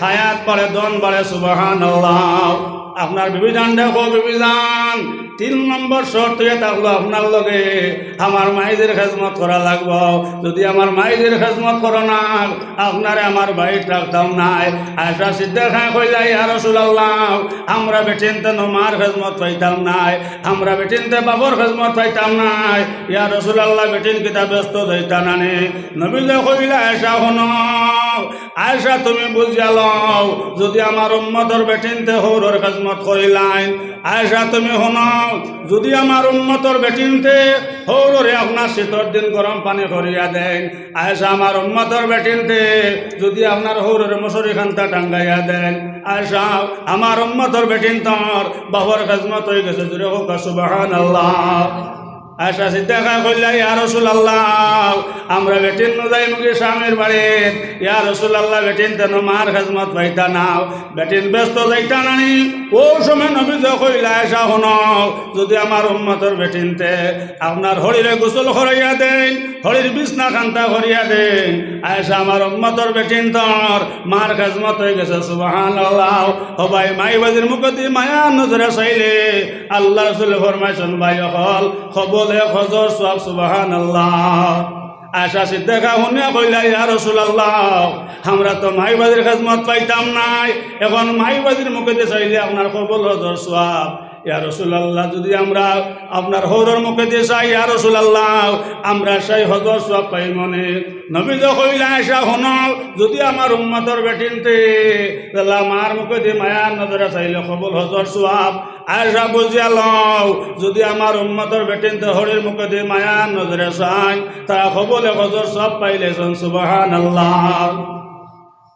হায়াত বাড়ে, ধন বাড়ে, সুবহানাল্লাহ। আপনার বিবিজানরে কও, "বিবিজান, তিন নম্বর শর্ত ইয়া থাকলো আপনার লগে আমার মাইজির খেজমত করা লাগবো। যদি আমার মাইজির খেজমত করো না, আপনারে আমার বাড়িত রাখতাম নায়।" আয়েশা সিদ্দিকায় কইলা, "ইয়া রাসূলুল্লাহ, আমরা বেটিন্তে নু মার খেজমত পাইতাম নায়, আমরা বেটিন্তে বাবার খেজমত পাইতাম নায়। ইয়া রাসূলুল্লাহ, বেটিন কিতা ব্যস্ত যাইতা না নি?" নবীজি কইলা, "আয়েশা হুনো, আয়েশা তুমি বুঝিয়া লও, যদি আমার উম্মতর বেটিন্তে হউরর খেজমত করিলাইন, আয়েশা তুমি হুনো, যদি আমার উম্মতর বেটিন্তে হউররে আপনার শীতর দিন গরম পানি করিয়া দেইন, আয়েশা আমার উম্মতর বেটিন্তে যদি আপনার হউররে মশারি খান্তা টাঙ্গাইয়া দেইন, আয়েশা আমার উম্মতর বেটিন্তর বাবার খেজমত অইগেছে।" জোরে কউক্কা সুবহানাল্লাহ। আয়েশা সিদ্দিকায় কইলা, "ইয়া রাসূলুল্লাহ, আমরা বেটিন নু যাইমুগি স্বামীর বাড়িত। ইয়া রাসূলুল্লাহ, বেটিন্তে নু মার খেজমত পাইতা না, বেটিন ব্যস্ত যাইতা না নি?" অউ সময় নবীজি কইলা, "আয়েশা হুনো, যদি আমার উম্মতর বেটিন্তে আপনার হড়িরে গোসল করাইয়া দেইন, হড়ির বিছনা খান্তা করিয়া দেইন, আয়েশা আমার উম্মতর বেটিন্তর মার খেজমত অইগেছে।" সুবহানাল্লাহ। ও ভাই, মাই বাজির মুখেদি মায়ার নজরে চাইলে আল্লার রাসূলে ফরমাইছইন, ভাই অকল, কবুল এক হজর সওয়াব। সুবহানাল্লাহ। আয়েশা সিদ্দিকা হুনিয়া কইলা, "ইয়া রাসূলুল্লাহ, আমরা তো মাই বাজির খেজমত পাইতাম নায়, এখন মাই বাজির মুখেদি চাইলে আপনার কবুল হজর সওয়াব। ইয়া রাসূলুল্লাহ, যদি আমরা আপনার হউরর মুখেদি চাই, ইয়া রাসূলুল্লাহ, আমরা সেই হজর সওয়াব পাইমু নি?" নবীজি কইলা, "আয়েশা হুনো, যদি আমার উম্মতর বেটিন্তে যেলা মার মুখেদি মায়ার নজরে চাইলে কবুল হজর সওয়াব, আয়েশা বুঝিয়া লও, যদি আমার উম্মতর বেটিন্তে হড়ির মুখেদি মায়ার নজরে চাইন, তারা কবুল এক হজর সওয়াব পাইলাইছইন।" সুবহানাল্লাহ।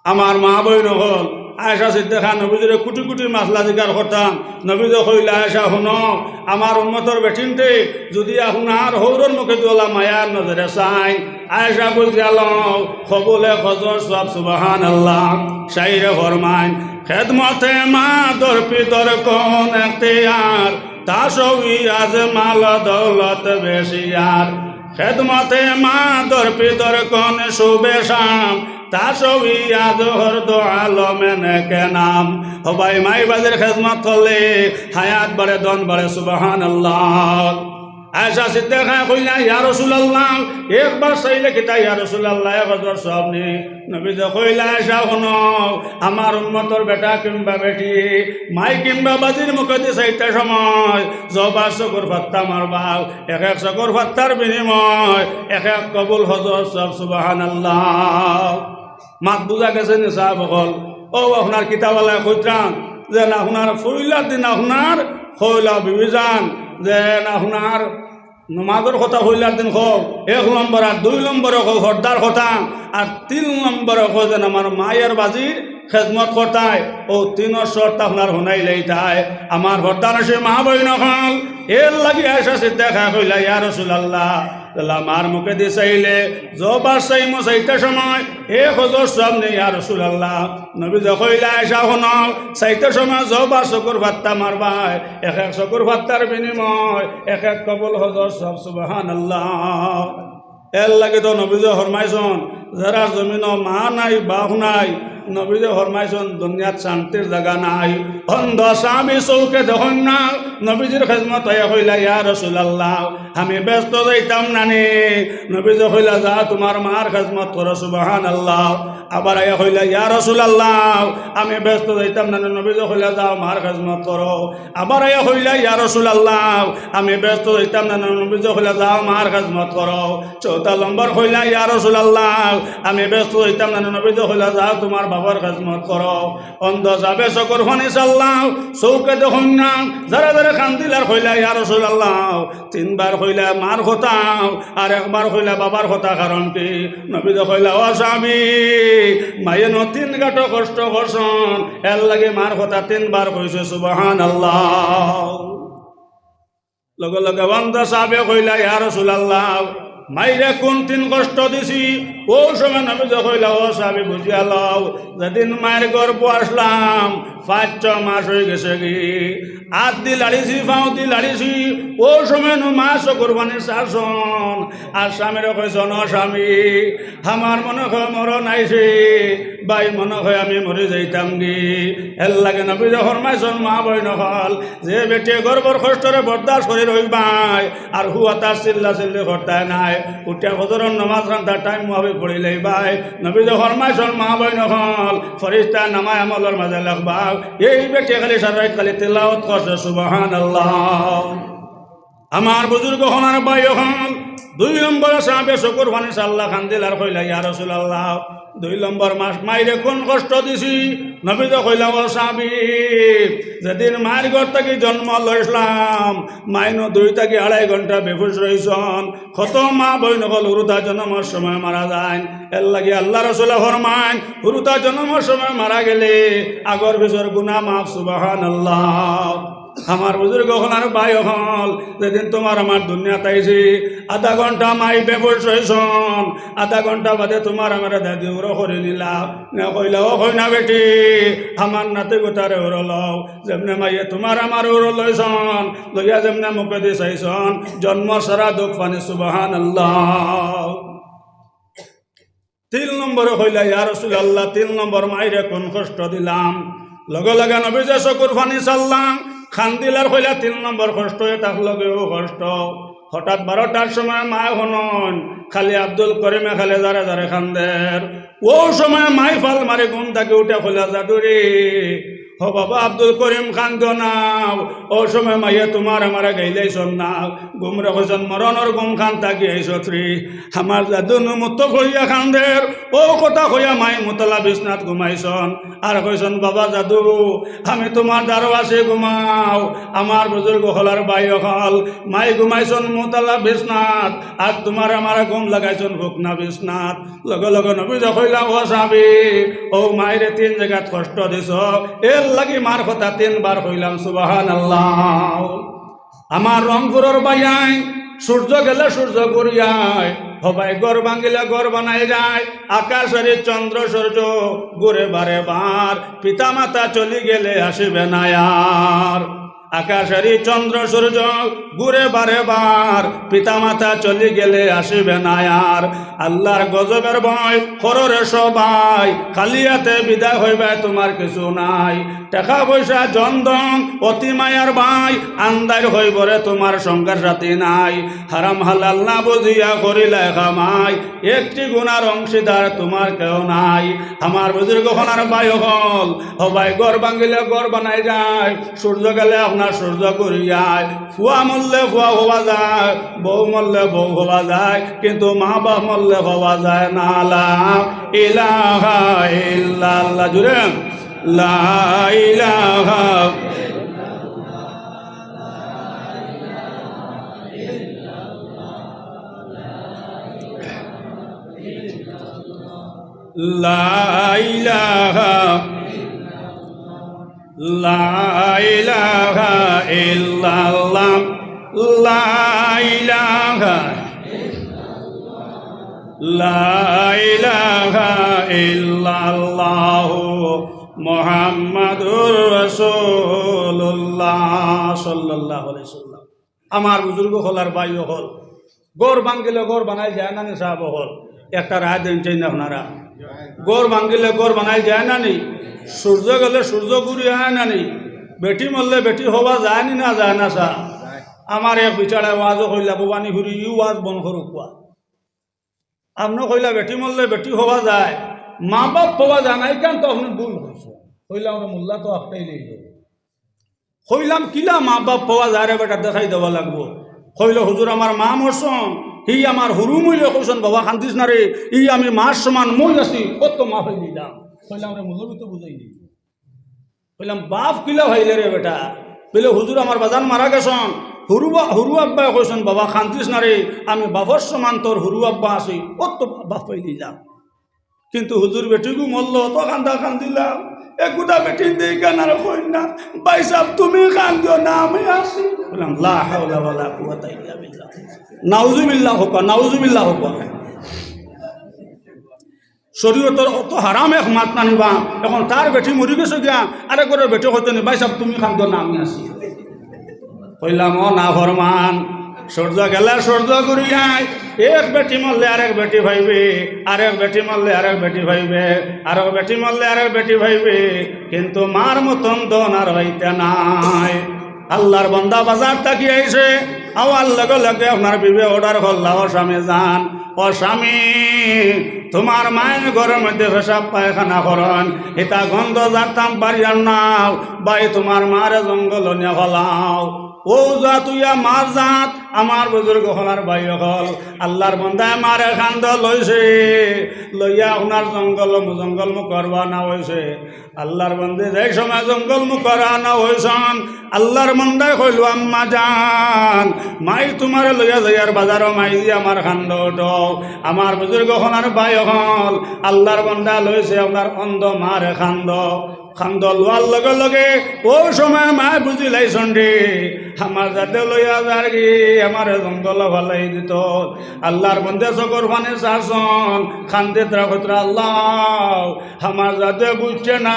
আমার মা বইন অকল, আয়েশা সিদ্দিকা নবীজিরে কুটি কুটি মাসলা জিকার করতা। নবীজি কইলা, "আয়েশা হুনো, আমার উম্মতর বেটিন্তে যদি আপনার হউরর মুখেদি অলা মায়ার নজরে চাইন, আয়েশা বুঝিয়া লও, কবুল এক হজর সওয়াব।" সুবহানাল্লাহ। শাইরে ফরমাইন, "খেদমতে মা দর পিতর কোন এখতিয়ার, তা সবই আজ মাল দৌলত বেশি আর। খেদমতে মা দর পিতর কোন শুভে শাম, তা সবই আজ হর দো আলমে নেকে নাম।" ও ভাই, মাই বাজির খেজমত করলে হায়াত বাড়ে, ধন বাড়ে। সুবহানাল্লাহ। আয়েশা সিদ্দিকায় কইলা, "ইয়া রাসূলুল্লাহ, একবার চাইলে কিতা ইয়া রাসূলুল্লাহ, এক হজর সওয়াব নি?" নবীজি কইলা, "আয়েশা হুনো, আমার উম্মতর বেটা কিংবা বেটি, মাই কিংবা বাজির মুখেদি চাইতে সময় যবার চকুর ফাত্তা মারবাও, এক এক চকুর ফাত্তার বিনিময় এক এক কবুল হজর সওয়াব।" সুবহানাল্লাহ। মাত বুঝা গেছে নি সাব অকল? অউ আপনার কিতাবালায় কইতরাম যেন আপনার পয়লার দিন আপনার কইলা বিবিজান, যেন আপনার নমাজর কথা পয়লার দিন কও, এক নম্বর, আর দুই নম্বরে কও পর্দার কথা, আর তিন নম্বরে কও যেন আমার মাই আর বাজির খেজমত করতায়। অউ তিনর শর্ত আপনার হুনাইলাইতায়। আমার পর্দানশীন মা বইন অকল, এর লাগি আয়েশা সিদ্দিকায় কইলা, "ইয়া রাসূলুল্লাহ, যেলা মার মুখেদি চাইলে যবার চাইমু চাইতে সময় এক হজর সওয়াব নি ইয়া রাসূলুল্লাহ?" নবীজি কইলা, "আয়েশা হুনো, চাইতে সময় যবার চকুর ফাত্তা মারবায়, এক এক চকুর ফাত্তার বিনিময় এক এক কবুল হজর সওয়াব।" সুবহানাল্লাহ। এর লাগি তো নবীজি ফরমাইছইন, যারার জমিনো মা নাই, বাপ নাই, নবীজি ফরমাইছইন, দুনিয়াত শান্তির জাগা নাই। অন্ধ সাহাবী চউখে দেখইন না, নবীজির খেজমত আইয়া কইলা, "ইয়া রাসূলুল্লাহ, আমি ব্যস্ত যাইতাম না নি?" নবীজি কইলা, "যাও তুমার মার খেজমত করো।" সুবহানাল্লাহ। আবার আইয়া কইলা, "ইয়া রাসূলুল্লাহ, আমি ব্যস্ত যাইতাম না নি?" নবীজি কইলা, "যাও মার খেজমত করো।" আবার আইয়া কইলা, "ইয়া রাসূলুল্লাহ, আমি ব্যস্ত যাইতাম না নি?" নবীজি কইলা, "যাও মার খেজমত করো।" চউথা নম্বর কইলা, "ইয়া রাসূলুল্লাহ, আমি ব্যস্ত যাইতাম না নি?" নবীজি কইলা, "যাও তুমার বাবার খেজমত করো।" অন্ধ সাহাবীয়ে চকুর পানি ছাড়লা, চউখে দেখইন না, যারা যারা কান্দিলা আর কইলা, "ইয়া রাসূলুল্লাহ।" তিনবার কইলা মার কথা, আর একবার কইলা বাবার কথা, কারণ কি? নবীজি কইলা, "ও সাহাবী, মায়ে নু তিন গাটো কষ্ট করছইন, এর লাগি মার কথা তিনবার কইছে।" সুবহানাল্লাহ। লগে লগে অন্ধ সাহাবীয়ে কইলা, "ইয়া রাসূলুল্লাহ, মাইরে কুন তিন কষ্ট দিছি?" অউ সময় নবীজি কইলা, "ও সাহাবী, বুঝিয়া লও, যেদিন মাইর গর্ভো আছলাম, পাঁচ ছয় মাস অইগেছেগি, আত দি লাড়িছি, পাও দি লাড়িছি, অউ সময় নু মা চকুর পানি ছাড়ছইন, আর স্বামীরে কইছইন, 'ও স্বামী, আমার মনো কয় মরণ আইছে, ভাই, মনো কয় আমি মরি যাইতামগি। এরলাগি নবীজি ফরমাইছইন, মা বইন অকল, যে বেটিয়ে গর্ভর কষ্টরে বরদাস্ত করি রইবায়, আর পুয়া তার চিল্লা চিল্লি করতায় নায়, উঠিয়া ফজরর নমাজ খান তার টাইম মুতাবিক পড়িলাইবায়। নবীজি ফরমাইছইন, মা বইন অকল, ফিরিস্তায় নামায়ে আমলর মাঝে লেখবা, এই বেটিয়ে খালি সারা রাইত খালি তিলাওয়াত করছে, সুবহানাল্লাহ। আমার বুজুর্গ অকল আর ভাই অকল, দুই নম্বর সাহাবী চকুর পানি ছাড়লা, কান্দিলা আর কইলা, ইয়া রাসুলাল্লাহ, দুই নম্বর মাস মাইরে কুন কষ্ট দিছি? নবীজি কইলা, ও সাহাবী, যেদিন মাইর ঘর থাকি জন্ম লইছলাম, মাই নু দুই থাকি আড়াই ঘন্টা বেহুশ রইছইন। কত মা বইন অকল হুরুতা জন্মর সময় মারা যাইন। এরলাগি আল্লার রাসুলে ফরমাইন, হুরুতা জন্মর সময় মারা গেলে আগর পিছর গুনা মাফ, সুবহানাল্লাহ। আমার বুজুর্গ অকল আর ভাই অকল, যেদিন তুমার আমার দুনিয়াত আইছি, আধা ঘন্টা মাই বেহুশ রইছইন, আধা ঘন্টা বাদে তুমার আমারে দাদি উরো করি নিলা, নে কইলা, ও কইনা বেটি, আমার নাতি গুতারে উরো লও। যেমনে মাইয়ে তুমার আমার উরো লইছইন, লইয়া যেমনে মুখেদি চাইছইন, জন্ম সারা দুখ পানি, সুবহানাল্লাহ। তিন নম্বরে কইলা, ইয়া রাসুলাল্লাহ, তিন নম্বর মাইরে কুন কষ্ট দিলাম? লগে লগে নবীজি চকুর পানি ছাড়লা, কান্দিলা আর কইলা, তিন নম্বর কষ্ট, এ থাকলো গিয়া অউ কষ্ট। হঠাৎ বারোটার সময় মায় হুনইন, খালি আব্দুল করিমে খালি জারে জারে কান্দের। অউ সময় মাই ফাল মারি ঘুম থাকি উঠিয়া কইলা, জাদুরে, ও বাবা আব্দুল করিম, কান্দিও না। অউ সময় মাইয়ে তুমার আমারে গাইলাইছইন না, ঘুমরে কইছইন, মরণর ঘুম খান থাকি আইছত রে। আমার জাদু নু মুতফ অইয়া কান্দের। অউ কথা কইয়া মাই মুতলা বিছনাত ঘুমাইছইন। আর কইছইন, বাবা জাদু, আমি তুমার দ্বারো আছি, ঘুমাও। আমার বুজুর্গ অকল আর ভাই অকল, মাই ঘুমাইছইন মুতলা বিছনাত, আর তুমার আমারে ঘুম লাগাইছইন ফুকনা বিছনাত। লগে লগে নবীজি কইলা, ও সাহাবী, অউ মাইরে তিন জাগাত কষ্ট দিছো, এরলাগি মার কথা তিনবার কইলাম, সুবহানাল্লাহ। আমার রংপুরর ভাইয়াইন, সূর্য গেলে সূর্য ঘুরিয়ায়, হবায় ঘর ভাঙ্গিলে ঘর বানাই যায়, আকাশের এই চন্দ্র সূর্য ঘুরে বারে বার, পিতা মাতা চলি গেলে আসিবে না আর। আকাশের এই চন্দ্র সূর্য ঘুরে বারে বার, পিতা মাতা চলি গেলে আসিবে না আর। আল্লার গজবের ভয় করো রে সবাই, খালি আতে বিদায় অইবায়, তুমার কিছু নাই। টেকা পয়সা জন ধন অতি মায়ার ভাই, আন্দাইর অইবো রে তুমার সঙ্গের সাথী নাই। হারাম হালাল না বুঝিয়া করিলায় কামাই, একটি গুনার অংশীদার তুমার কেউ নাই। আমার বুজুর্গ অকল আর ভাই অকল, হবায় ঘর ভাঙ্গিলে ঘর বানাই যায়, সূর্য গেলে আপনার সূর্য ঘুরিয়ায়, ফুয়া মরলে ফুয়া হওয়া যায়, বউ মরলে বউ হওয়া যায়, কিন্তু মা বাপ মরলে হওয়া যায় না। লা ইলাহা ইল্লাল্লাহ, জুরে, লা ইলাহা, লা ইলাহা, লা ইলাহা ইল্লাল্লাহ, লা ইলাহা, লা ইলাহা ইল্লাল্লাহু মুহাম্মাদুর রাসূলুল্লাহ সাল্লাল্লাহু আলাইহি ওয়াসাল্লাম। আমার বুজুর্গ অকল আর ভাই অকল, ঘর ভাঙ্গিলে ঘর বানাই যায় না নি সাব অকল? একটা রায় দেইন চাই না আপনারা। ঘর ভাঙ্গিলে ঘর বানাই যায় না নি? সূর্য গেলে সূর্য ঘুরি আয় না নি? বেটি মরলে বেটি হওয়া যায় নি না যায় না সা? আমার এক বিচারে ওয়াজও কইলা, ভবানীপুরি, ই ওয়াজ বন্ধ করো কুয়া। আপনে কইলা বেটি মরলে বেটি হওয়া যায়, মা বাপ হওয়া যায় না, ইখান তো আপনে ভুল কইছইন। কইলা আমরা মোল্লা তো একটাই লইল। কইলাম, কিলা মা বাপ পাওয়া যায় রে বেটা, দেখাই দেওয়া লাগবো। কইলো, হুজুর, আমার মা মরছইন, হি আমার হুরু মইলে কইছইন, বাবা কান্দিস না রে, ই আমি মার সমান মই আছি, কত মা হই দিলাম। কইলাম, রে মৌলবি তো বুঝাই নি। কইলাম, বাপ কিলা হইলে রে বেটা? বলে, হুজুর, আমার বাজান মারা গেছইন, হুরু বা-, হুরু আব্বায় কইছইন, বাবা কান্দিস না রে, আমি বাপর সমান তোর হুরু আব্বা আছি, কত বাপ হই দিলাম। কিন্তু হুজুর বেটিগু মরলো, অত কান্দা কান্দিলাম। এগুটা বেটিন দেই কানার কইন না। ভাই সাহেব, তুমি কান্দিও না, আমি আছি। বললাম, লা হাওলা ওয়ালা কুওয়াতা ইল্লা বিল্লাহ। নাউজুবিল্লাহ হোক, নাউজুবিল্লাহ হোক। শরীয়তর অত হারাম এক মাত না নিবা। এখন তার বেটি মরি গেছে গিয়া, আরেক ঘরর বেটি কইতো নি, ভাই সাহেব, তুমি কান্দিও না, আমি আছি। কইলাম, ও না ফরমান, সূর্য গেলে সূর্য ঘুরিয়ায়, এক বেটি মরলে আরেক বেটি পাইবে, আরেক বেটি মরলে আরেক বেটি পাইবে, আরেক বেটি মরলে আরেক বেটি পাইবে, কিন্তু মার মতন ধন আর পাইতা নায়। আল্লাহর বান্দা বাজার থাকি আইছে, আওয়ার লগে লগে আপনার বিবি অর্ডার করলা, "ও স্বামী যান, ও স্বামী, তুমার মায়ে ঘরর মধ্যে পেশাব পায়খানা করইন, ইতা গন্ধ জারতাম পারিয়ার না, ভাই তুমার মারে জঙ্গলো নিয়া ফালাও।" অউ জাত অইয়া মার জাত, আমার বুজুর্গ অকল আর ভাই অকল, আল্লাহর বান্দায় মারে কান্দো লইছে, লইয়া আপনার জঙ্গল, জঙ্গল মুখো রওয়ানা অইছে। আল্লাহর বান্দে যেই সময় জঙ্গল মুখো রওয়ানা অইছইন, আল্লাহর বান্দায় কইলো, "আম্মা জান, মাই তুমারে লইয়া যাইয়ার বাজারো, মাইজি আমার কান্দো উঠাও।" আমার বুজুর্গ অকল আর ভাই অকল, আল্লাহর বান্দায় লইছে আপনার অন্ধ মারে কান্দো। কান্দো লওয়ার লগে লগে অউ সময় মায় বুজিলাইছইন রে, আমার জাদে লইয়া যারগি, আমারে জঙ্গলো ফালাই দিতো। আল্লাহর বান্দে চকুর পানি ছাড়ছইন, কান্দিতরা কইতরা, "আল্লাহ, আমার জাদে বুজছে না,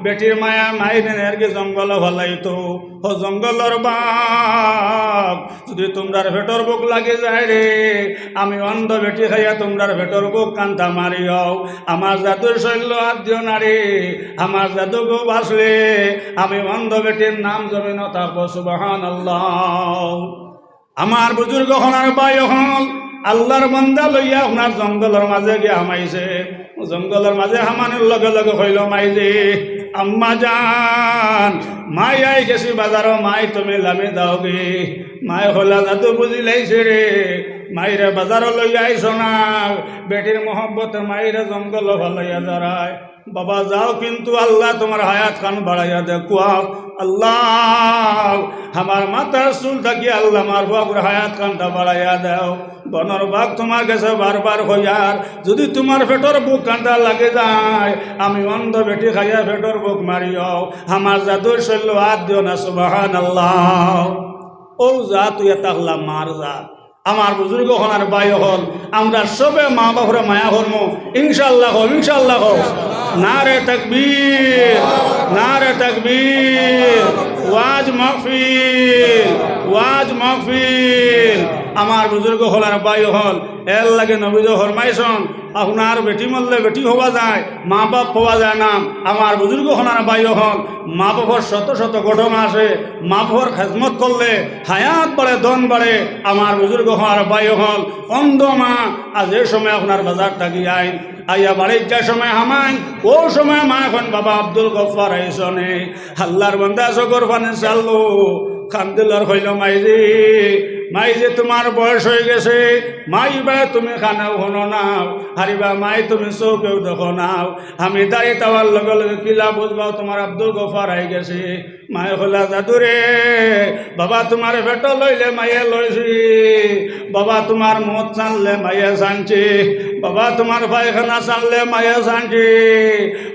বেটির মায়ায় মাইরে নেরগি জঙ্গলো ফালাইতো।" ও জঙ্গলর বাঘ, যুদি তুমরার পেটর ভুক লাগি যায় রে, আমি অন্ধ বেটি খাইয়া তুমরার পেটর ভুক কান্তা মারিও। আমার জাদুর শল্য আত দিও না রে, আমার জাদু গো বাঁচলে আমি অন্ধ বেটির নাম জমিনো থাকবো। সুবহানাল্লাহ। আমার বুজুর্গ অকল আর ভাই অকল, আল্লাহর বান্দা লইয়া আপনার জঙ্গলর মাঝে গিয়া হামাইছে। জঙ্গলর মাঝে হামানির লগে লগে কইলো, "মাইজি, আম্মা জান, মাই আই গেছি বাজারো, মাই তুমি লামি যাওগি।" মায় কইলা, "জাদু বুজিলাইছি রে, মাইরে বাজারো লইয়া আইছো না, বেটির মহব্বতে মাইরে জঙ্গলো ফালাইয়া যারায়।" বাবা যাও, কিন্তু আল্লাহ তুমার হায়াত খান বাড়াইয়া দেউক্কা। আল্লাহ, আমার মাথার চুল থাকি আল্লাহ আমার ফুয়াগুর হায়াত খানটা বাড়াইয়া দেও। বনর বাঘ তুমার গেছে বারবার কইয়ার, যুদি তুমার পেটর ভুক কান্তা লাগি যায়, আমি অন্ধ বেটি খাইয়া পেটর ভুক মারিও, আমার জাদুর শল্য আত দিও না। সুবহানাল্লাহ। অউ জাত অইয়া থাকলা মার জাত। আমার বুজুর্গ অকল আর ভাই অকল, আমরা সবে মা বাপরে মায়া করমু, ইনশাআল্লাহ কও, ইনশাআল্লাহ কও। নারে তাকবীর, নারে তাকবীর, ওয়াজ মাহফিল, ওয়াজ মাহফিল। আমার বুজুর্গ অকল আর ভাই অকল, এরলাগি নবীজিয়ে ফরমাইছইন, আপনার বেটি মরলে বেটি পাওয়া যায়, মা বাপ পাওয়া যায় না। আমার বুজুর্গ অকল আর ভাই অকল, মা বাপর শত শত ঘটনা আছে। মা বাপর খেদমত করলে হায়াত বাড়ে, ধন বাড়ে। আমার বুজুর্গ অকল আর ভাই অকল, অন্ধ মা, আর যে সময় আপনার বাজার থাকি আইন, আইয়া বাড়িত যে সময় হামাইন, অউ সময় মায় কইন, "বাবা আব্দুল গফফার আইছো নি?" আল্লাহর বান্দা চকুর পানি ছাড়লো, কান্দিল আর কইলো, "মাইজি, মাইজি তুমার বয়স অইগেছে, মাই বা তুমি কানেও হুনো না, আরে বা মাই তুমি চউখেও দেখো না, আমি দাড়িত আওয়ার লগে লগে কিলা বুজবায় তুমার আব্দুল গফফার আইগেছে।" মায় কইলা, "জাদু রে, বাবা তুমার পেটো লইলে মায়ে লইছি, বাবা তুমার মুত ছানলে মায়ে ছানছি, বাবা তুমার পায়খানা ছানলে মায়ে ছানছি,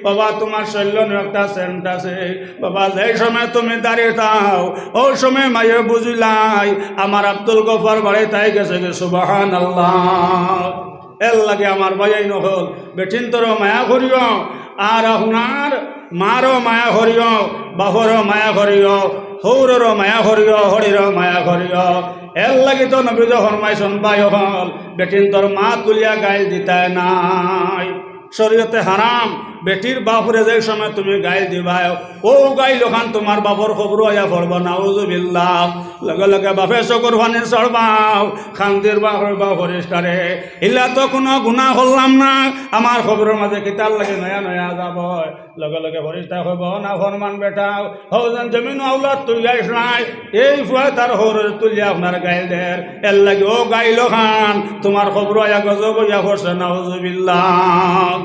বাবা তুমার শল্যনো একটা সেন্ট আছে, বাবা যেই সময় তুমি দাড়িত আও, অউ সময় মায়ে বুজিলায় আমার আব্দুল গফফার বাড়িত আইগেছেগি।" সুবহানাল্লাহ। এরলাগি আমার ভাইয়াইন অকল, বেটিন্তরও মায়া করিও, আর আপনার মারও মায়া করিও, বাপরও মায়া করিও, হউররও মায়া করিও, হড়িরও মায়া করিও। এরলাগি তো নবীজিয়ে ফরমাইছইন, ভাই অকল, বেটিন্তর মা তুলিয়া গাইল দিতায় নায়। শরীয়তে হারাম, বেটির বাপরে যে সময় তুমি গাইল দিবায়, অউ গাইল অখান তুমার বাপর কবরো আইয়া পড়বো, নাউজুবিল্লাহ। লগে লগে বাপে চকুর পানি ছাড়বায়, কান্দির বায় কইবা, "ফিরিস্তারে, ইলা তো কুনু গুনা করলাম না, আমার কবরর মাঝে কিতার লাগি নয়া নয়া আজাব অয়?" লগে লগে ফিরিস্তায় কইবা, "ও নাফরমান বেটা, হউ যেন জমিনো আওলাদ তুলিয়া আইছলায়, এই ফুয়ায় তার হউররে তুলিয়া আপনার গাইল দের, এরলাগি অউ গাইল অখান তুমার কবরো আইয়া গজব অইয়া পড়ছে, নাউজুবিল্লাহ।"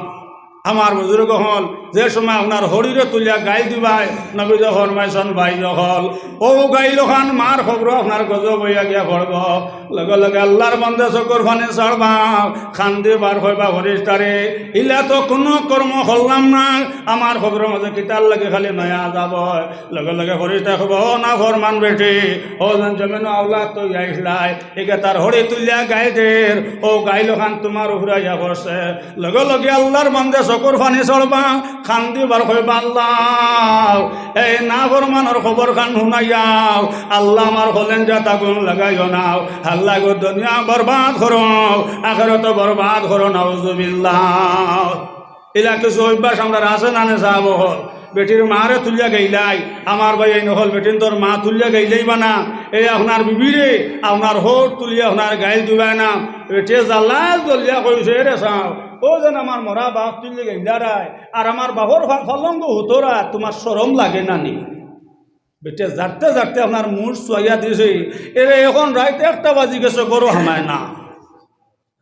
আমার বুজুর্গ অকল, যে সময় আপনার হড়িরে তুলিয়া গাইল দিবায়, নবীজিয়ে ফরমাইছইন, ভাই অকল, অউ গাইল অখান মার কবরো আপনার গজব অইয়া গিয়া পড়বো। লগে লগে আল্লাহর বান্দা চকুর পানি ছাড়বা, কান্দিবা আর কইবা, "ফিরিস্তারে, ইলা তো কুনু কর্ম করলাম না, আমার কবরর মাঝে কিতার লাগি খালি নয়া আজাব অয়?" লগে লগে ফিরিস্তায় কইবা, "ও নাফরমান বেটি, হউ যেন জমিনো আওলাদ তুলিয়া আইছলায়, ইগে তার হড়ি তুলিয়া গাইল দের, অউ গাইল অখান তুমার উপরে আইয়া পড়ছে।" লগে লগে আল্লাহর বান্দা চকুর পানি ছড়বা, কান্দিবা আর কইবা, "আল্লাহ, এই নাফরমানর খবর খান হুনাইয়াও, আল্লাহ আমার কলেজাত আগুন লাগাইও না, আল্লাহ গো দুনিয়া বরবাদ করো, আখেরাত বরবাদ করো, নাউজুবিল্লাহ।" ইলা কিছু অভ্যাস আমরার আছে না নি সাব অকল? বেটির মারে তুলিয়া গাইলাই, আমার ভাইয়াইন অকল, বেটিন্তর মা তুলিয়া গাইলাইবা না, এই আপনার বিবিরে, আপনার হউর তুলিয়া আপনার গাইল দিবায় না, বেটিয়ে জ্বালায় জ্বলিয়া কইছে, "এরে চাও, অউ যেন আমার মরা বাফ তুলিয়া গাইলারায়, আর আমার বাফর ফা-, ফালঙ্গ হুতরায়, তুমার শরম লাগে না নি?" বেটিয়ে জারতে জারতে আপনার মুখ চুয়াইয়া দিছে, এরে অখন রাইত একটা বাজি গেছে, ঘরো হামায় না।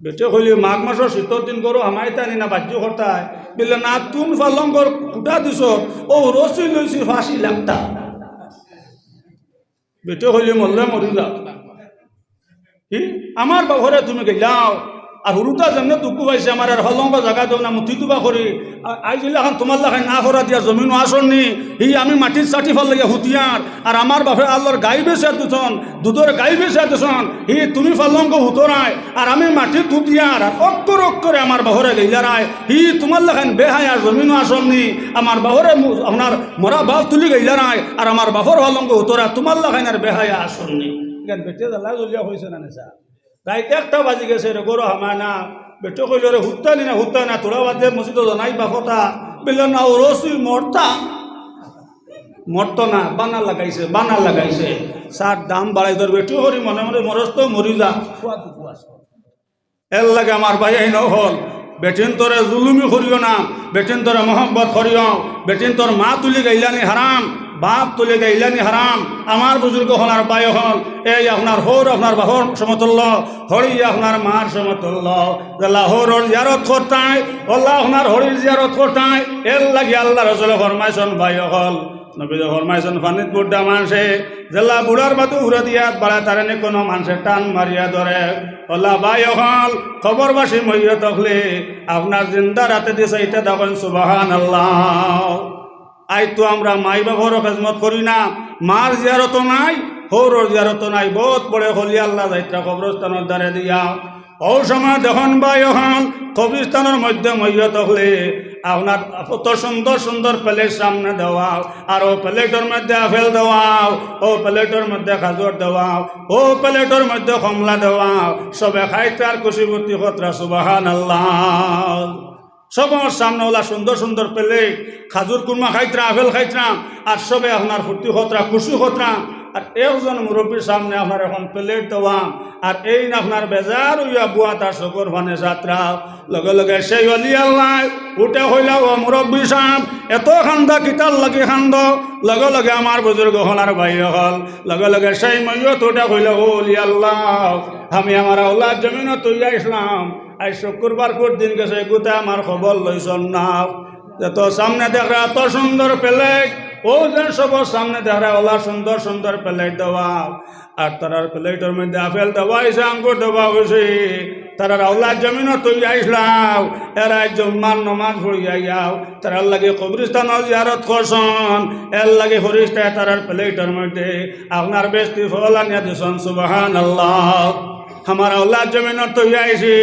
বেটিয়ে কইলে, "মাঘ মাসর শীতর দিন ঘরো হামাইতায় নি না, বাজ্য করতায়?" বলে, "না, তুন ফালঙ্গর খুটা দিছো, অউ রশি লইছি ফাঁসি লাগতা।" বেটিয়ে কইলে, "মরলে মরি যা, কি আমার বাফরে তুমি গাইলাও, আর হুরুতা যেমনে দুখ পাইছে আমার, আর ফালঙ্গ জাগা দেও না, মুতি দুবা করি, আ-, আইজ ইলাখান তুমার লাখান না করা দিয়া জমিনো আসর নি, হি আমি মাটির চাটি ফালাইয়া হুতিয়ার, আর আমার বাফে আল্লাহর গাই বেচিয়া দিছন, দুধর গাই বেচিয়া দিছন, হি তুমি ফালঙ্গ হুতরায়, আর আমি মাটিত হুতিয়ার, আর অক্ষর অক্ষরে আমার বাফরে গাইলারায়, হি তুমার লাখান বেহায়া জমিনো আসর নি, আমার বাফরে মু-, আপনার মরা বাফ তুলি গাইলারায়, আর আমার বাফর ফালঙ্গ হুতরায়, তুমার লাখান আর বেহায়া আসর নি।" ইখান বেটিয়ে জ্বালায় জ্বলিয়া কইছে না নি সাব? রাইত একটা বাজি গেছে রে, ঘরো হামায় না। বেটিয়ে কইলো, "রে, হুততায় নি না, হুততায় না, থুড়া বাদে মসজিদো জানাইবা কথা।" বলে, "না, অউ রশি মরতা, মরতো না, বানা লাগাইছে, বানা লাগাইছে।" চার দাম বাড়াই তোর বেটিয়ে করি মনে মনে, "মরস তো মরি যা।" এর লাগি আমার ভাইয়াইন অকল, বেটিন্তরে জুলুমি করিও না, বেটিন্তরে মহব্বত করিও। বেটিন্তর মা তুলি গাইলানি হারাম, বাফ তুলি গাইলানি হারাম। আমার বুজুর্গ অকল আর ভাই অকল, এই আপনার হউর আপনার বাফর সমতুল্য, হড়ি আপনার মার সমতুল্য। যেলা হউরর জিয়ারত করতায়, অলা আপনার হড়ির জিয়ারত করতায়। এর লাগি আল্লাহর রসুলে ফরমাইছন, ভাই অকল, নবীজি ফরমাইছন, পানিত বুড্ডা মানষে যেলা বুড়ার বাদে উড়ে দিয়া আত বাড়ায়, তারে নি কুনু মানষে টান মারিয়া ধরে, অলা ভাই অকল, কবরবাসী মইয়ত অকলে আপনার জিন্দার আতেদি চাইতা থাকইন, সুবহানাল্লাহ। আইজ তো আমরা মাই বাফরও খেজমত করি না, মার জিয়ারতও নাই, হউরর জিয়ারতও নাই, বউত বড় অলি আল্লাহ যাইত্রা কবরস্থানর দ্বারে দিয়া। অউ সময় দেখইন ভাই অকল, কবরস্থানর মধ্যে মইয়ত অকলে আপনার অত সুন্দর সুন্দর প্লেট সামনে দেওয়া, আর অউ প্লেটর মধ্যে আপেল দেওয়া, অউ প্লেটর মধ্যে খাজুর দেওয়া, অউ প্লেটর মধ্যে কমলা দেওয়া, সবে খাইত্রা আর খুশি ফুর্তি করত্রা, সুবহানাল্লাহ। সবর সামনে অলা সুন্দর সুন্দর প্লেট, খাজুর কুরমা খাইত্রা, আপেল খাইত্রা, আর সবে আপনার ফুর্তি করত্রা, খুশি করত্রা। আর একজন মুরব্বির সামনে আপনার অখন প্লেট দেওয়া, আর এইন আপনার বেজার অইয়া বওয়াত আর চকুর পানি ছাড়ত্রা। লগে লগে সেই অলি আল্লায় উঠে কইলা, "ও মুরব্বি সাব, এত কান্দা কিতার লাগি কান্দো?" লগে লগে আমার বুজুর্গ অকল আর ভাই অকল, লগে লগে সেই মইয়ত উঠে কইলা, "ও অলি আল্লাহ, আমি আমার আওলাদ জমিনো থইয়া আইছলাম, আইজ শুক্রবার কুর দিন গেছে, এগুতে আমার খবর লইছন না। যত সামনে দেখরা অত সুন্দর প্লেট, অউ যে সবর সামনে দেখরা অলা সুন্দর সুন্দর প্লেট দেওয়া, আর তারার প্লেটর মধ্যে আপেল দেওয়া অইছে, আঙ্গুর দেওয়া অইছে, তারার আওলাদ জমিনো থইয়া আইছলাম, এরা আইজ জুম্মার নমাজ পড়িয়া আইয়াও, তারার লাগি কবরস্থানো জিয়ারত করছন, এর লাগি ফিরিস্তায় তারার প্লেটর মধ্যে আপনার বেহেস্তি ফল আনিয়া দিছন।" সুবহানাল্লাহ। আমার আওলাদ জমিনো থইয়া আইছি,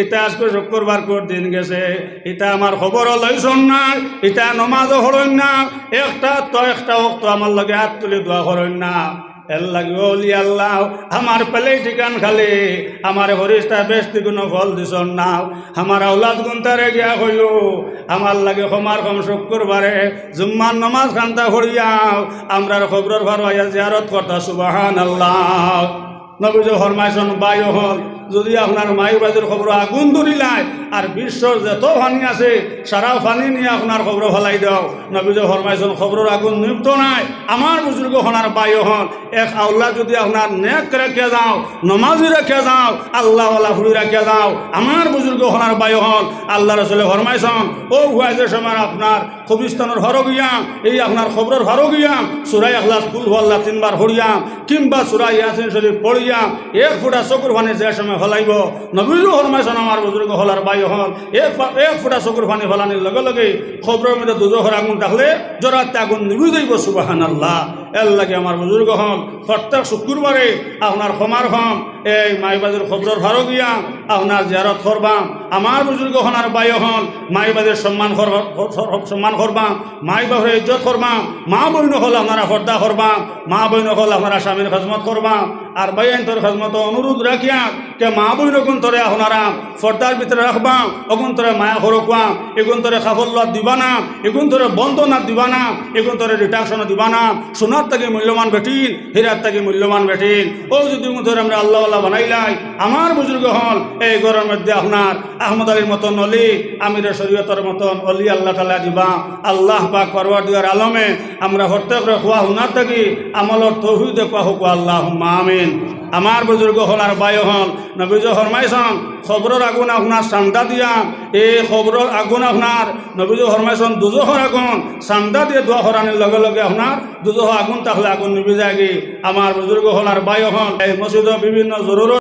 ইতা আইজকে শুক্রবার কুর দিন গেছে, ইতা আমার খবরও লইছন না, ইতা নমাজও পড়ইন না, একটা তো একটা ওয়াক্ত আমার লগে আত তুলি দোয়া করইন না। এর লাগি অলি আল্লাহ, আমার প্লেট ইখান খালি, আমারে ফিরিস্তায় বেহেস্তি কুনু ফল দিছন না। আমার আওলাদ গুনতারে গিয়া কইও, আমার লাগি কমর কম শুক্রবারে জুম্মার নমাজ খান্তা পড়িয়াও, আমরার কবরর পারো আইয়া জিয়ারত করতা। সুবহানাল্লাহ। নবীজি ফরমাইছন, ভাই অকল, যুদি আপনার মাই বাফর কবরো আগুন ধরিলায়, আর বিশ্বর যত পানি আছে, সারা পানি নিয়া আপনার কবরো ফালাই দেও। নবীজি ফরমাইছন, কবরর আগুন নিভতো নায়। আমার বুজুর্গ অকল আর ভাই অকল, এক আওলাদ যুদি আপনার নেক রাখিয়া যাও, নমাজি রাখিয়া যাও, আল্লাহওয়ালা ফুড়ি রাখিয়া যাও, আমার বুজুর্গ অকল আর ভাই অকল, আল্লাহর রসুলে ফরমাইছন, অউ ফুয়া যে সময় আপনার কবরস্থানর পারো গিয়া, এই আপনার কবরর পারো গিয়া, সূরা ইখলাস, কুল হু আল্লাহ তিনবার পড়িয়া, কিংবা সূরা ইয়াসিন শরীফ পড়িয়া, এক ফুটা চকুর পানি যে সময় ফালাইবো, নবীজি ফরমাইছন, আমার বুজুর্গ অকল আর ভাই অকল, এক ফা-, এক ফুটা চকুর পানি ফালানির লগে লগে কবরর মধ্যে দুজখর আগুন থাকলে জরাতে আগুন নিভি যাইবো। সুবহানাল্লাহ। এরলাগি আমার বুজুর্গ অকল, প্রত্যেক শুক্রবারে আপনার কমর কম এই মাইবাজর কবরর ফারো গিয়া আপনার জিয়ারত করবা। আমার বুজুর্গ অকল আর ভাই অকল, মাইবাজর সম্মান করবা, সম্মান করবা, মাই বাফরে ইজ্জত করবা, মা বইন অকল আপনারা পর্দা করবা, মা বইন অকল আপনারা স্বামীর খেজমত করবা। আর ভাইয়াইন্তর খেজমতো অনুরোধ রাখিয়ার কে মা বইন অগুইন্তরে আপনারা পর্দার ভিতরে রাখবা, অগুইন্তরে মায়া করউক্কা, এগুইন্তরে কাপড় লওয়াত দিবা না, এগুইন্তরে বন্দনাত দিবা না, এগুইন্তরে reduction দিবা না। সোনার থাকি মূল্যবান বেটিন, হীরার থাকি মূল্যবান বেটিন। অউ যুদি অগুইন্তরে আমরা আল্লাহওয়ালা বানাইলাই, আমার বুজুর্গ অকল, এই ঘরর মধ্যে আপনার আহমদ আলীর মতন অলি, আমিরে শরীয়তর মতন অলি আল্লাহ তাআলায় দিবা। আল্লাহ পাক পরওয়ারদিগার আলমে আমরা প্রত্যেকরে কওয়া হুনার থাকি আমলর তৌফিক দেউক্কা হউক্কা, আল্লাহুম্মা আমিন। আমার বুজুর্গ অকল আর ভাই অকল, নবীজি ফরমাইছইন, কবরর আগুন আপনার চান্দা দিয়া, এই কবরর আগুন আপনার, নবীজি ফরমাইছইন, দুজখর আগুন চান্দা দিয়া দোয়া করানির লগে লগে আপনার দুজখর আগুন থাকলে আগুন নিভি যায়গি। আমার বুজুর্গ অকল আর ভাই অকল, এই মসজিদো বিভিন্ন জরুরত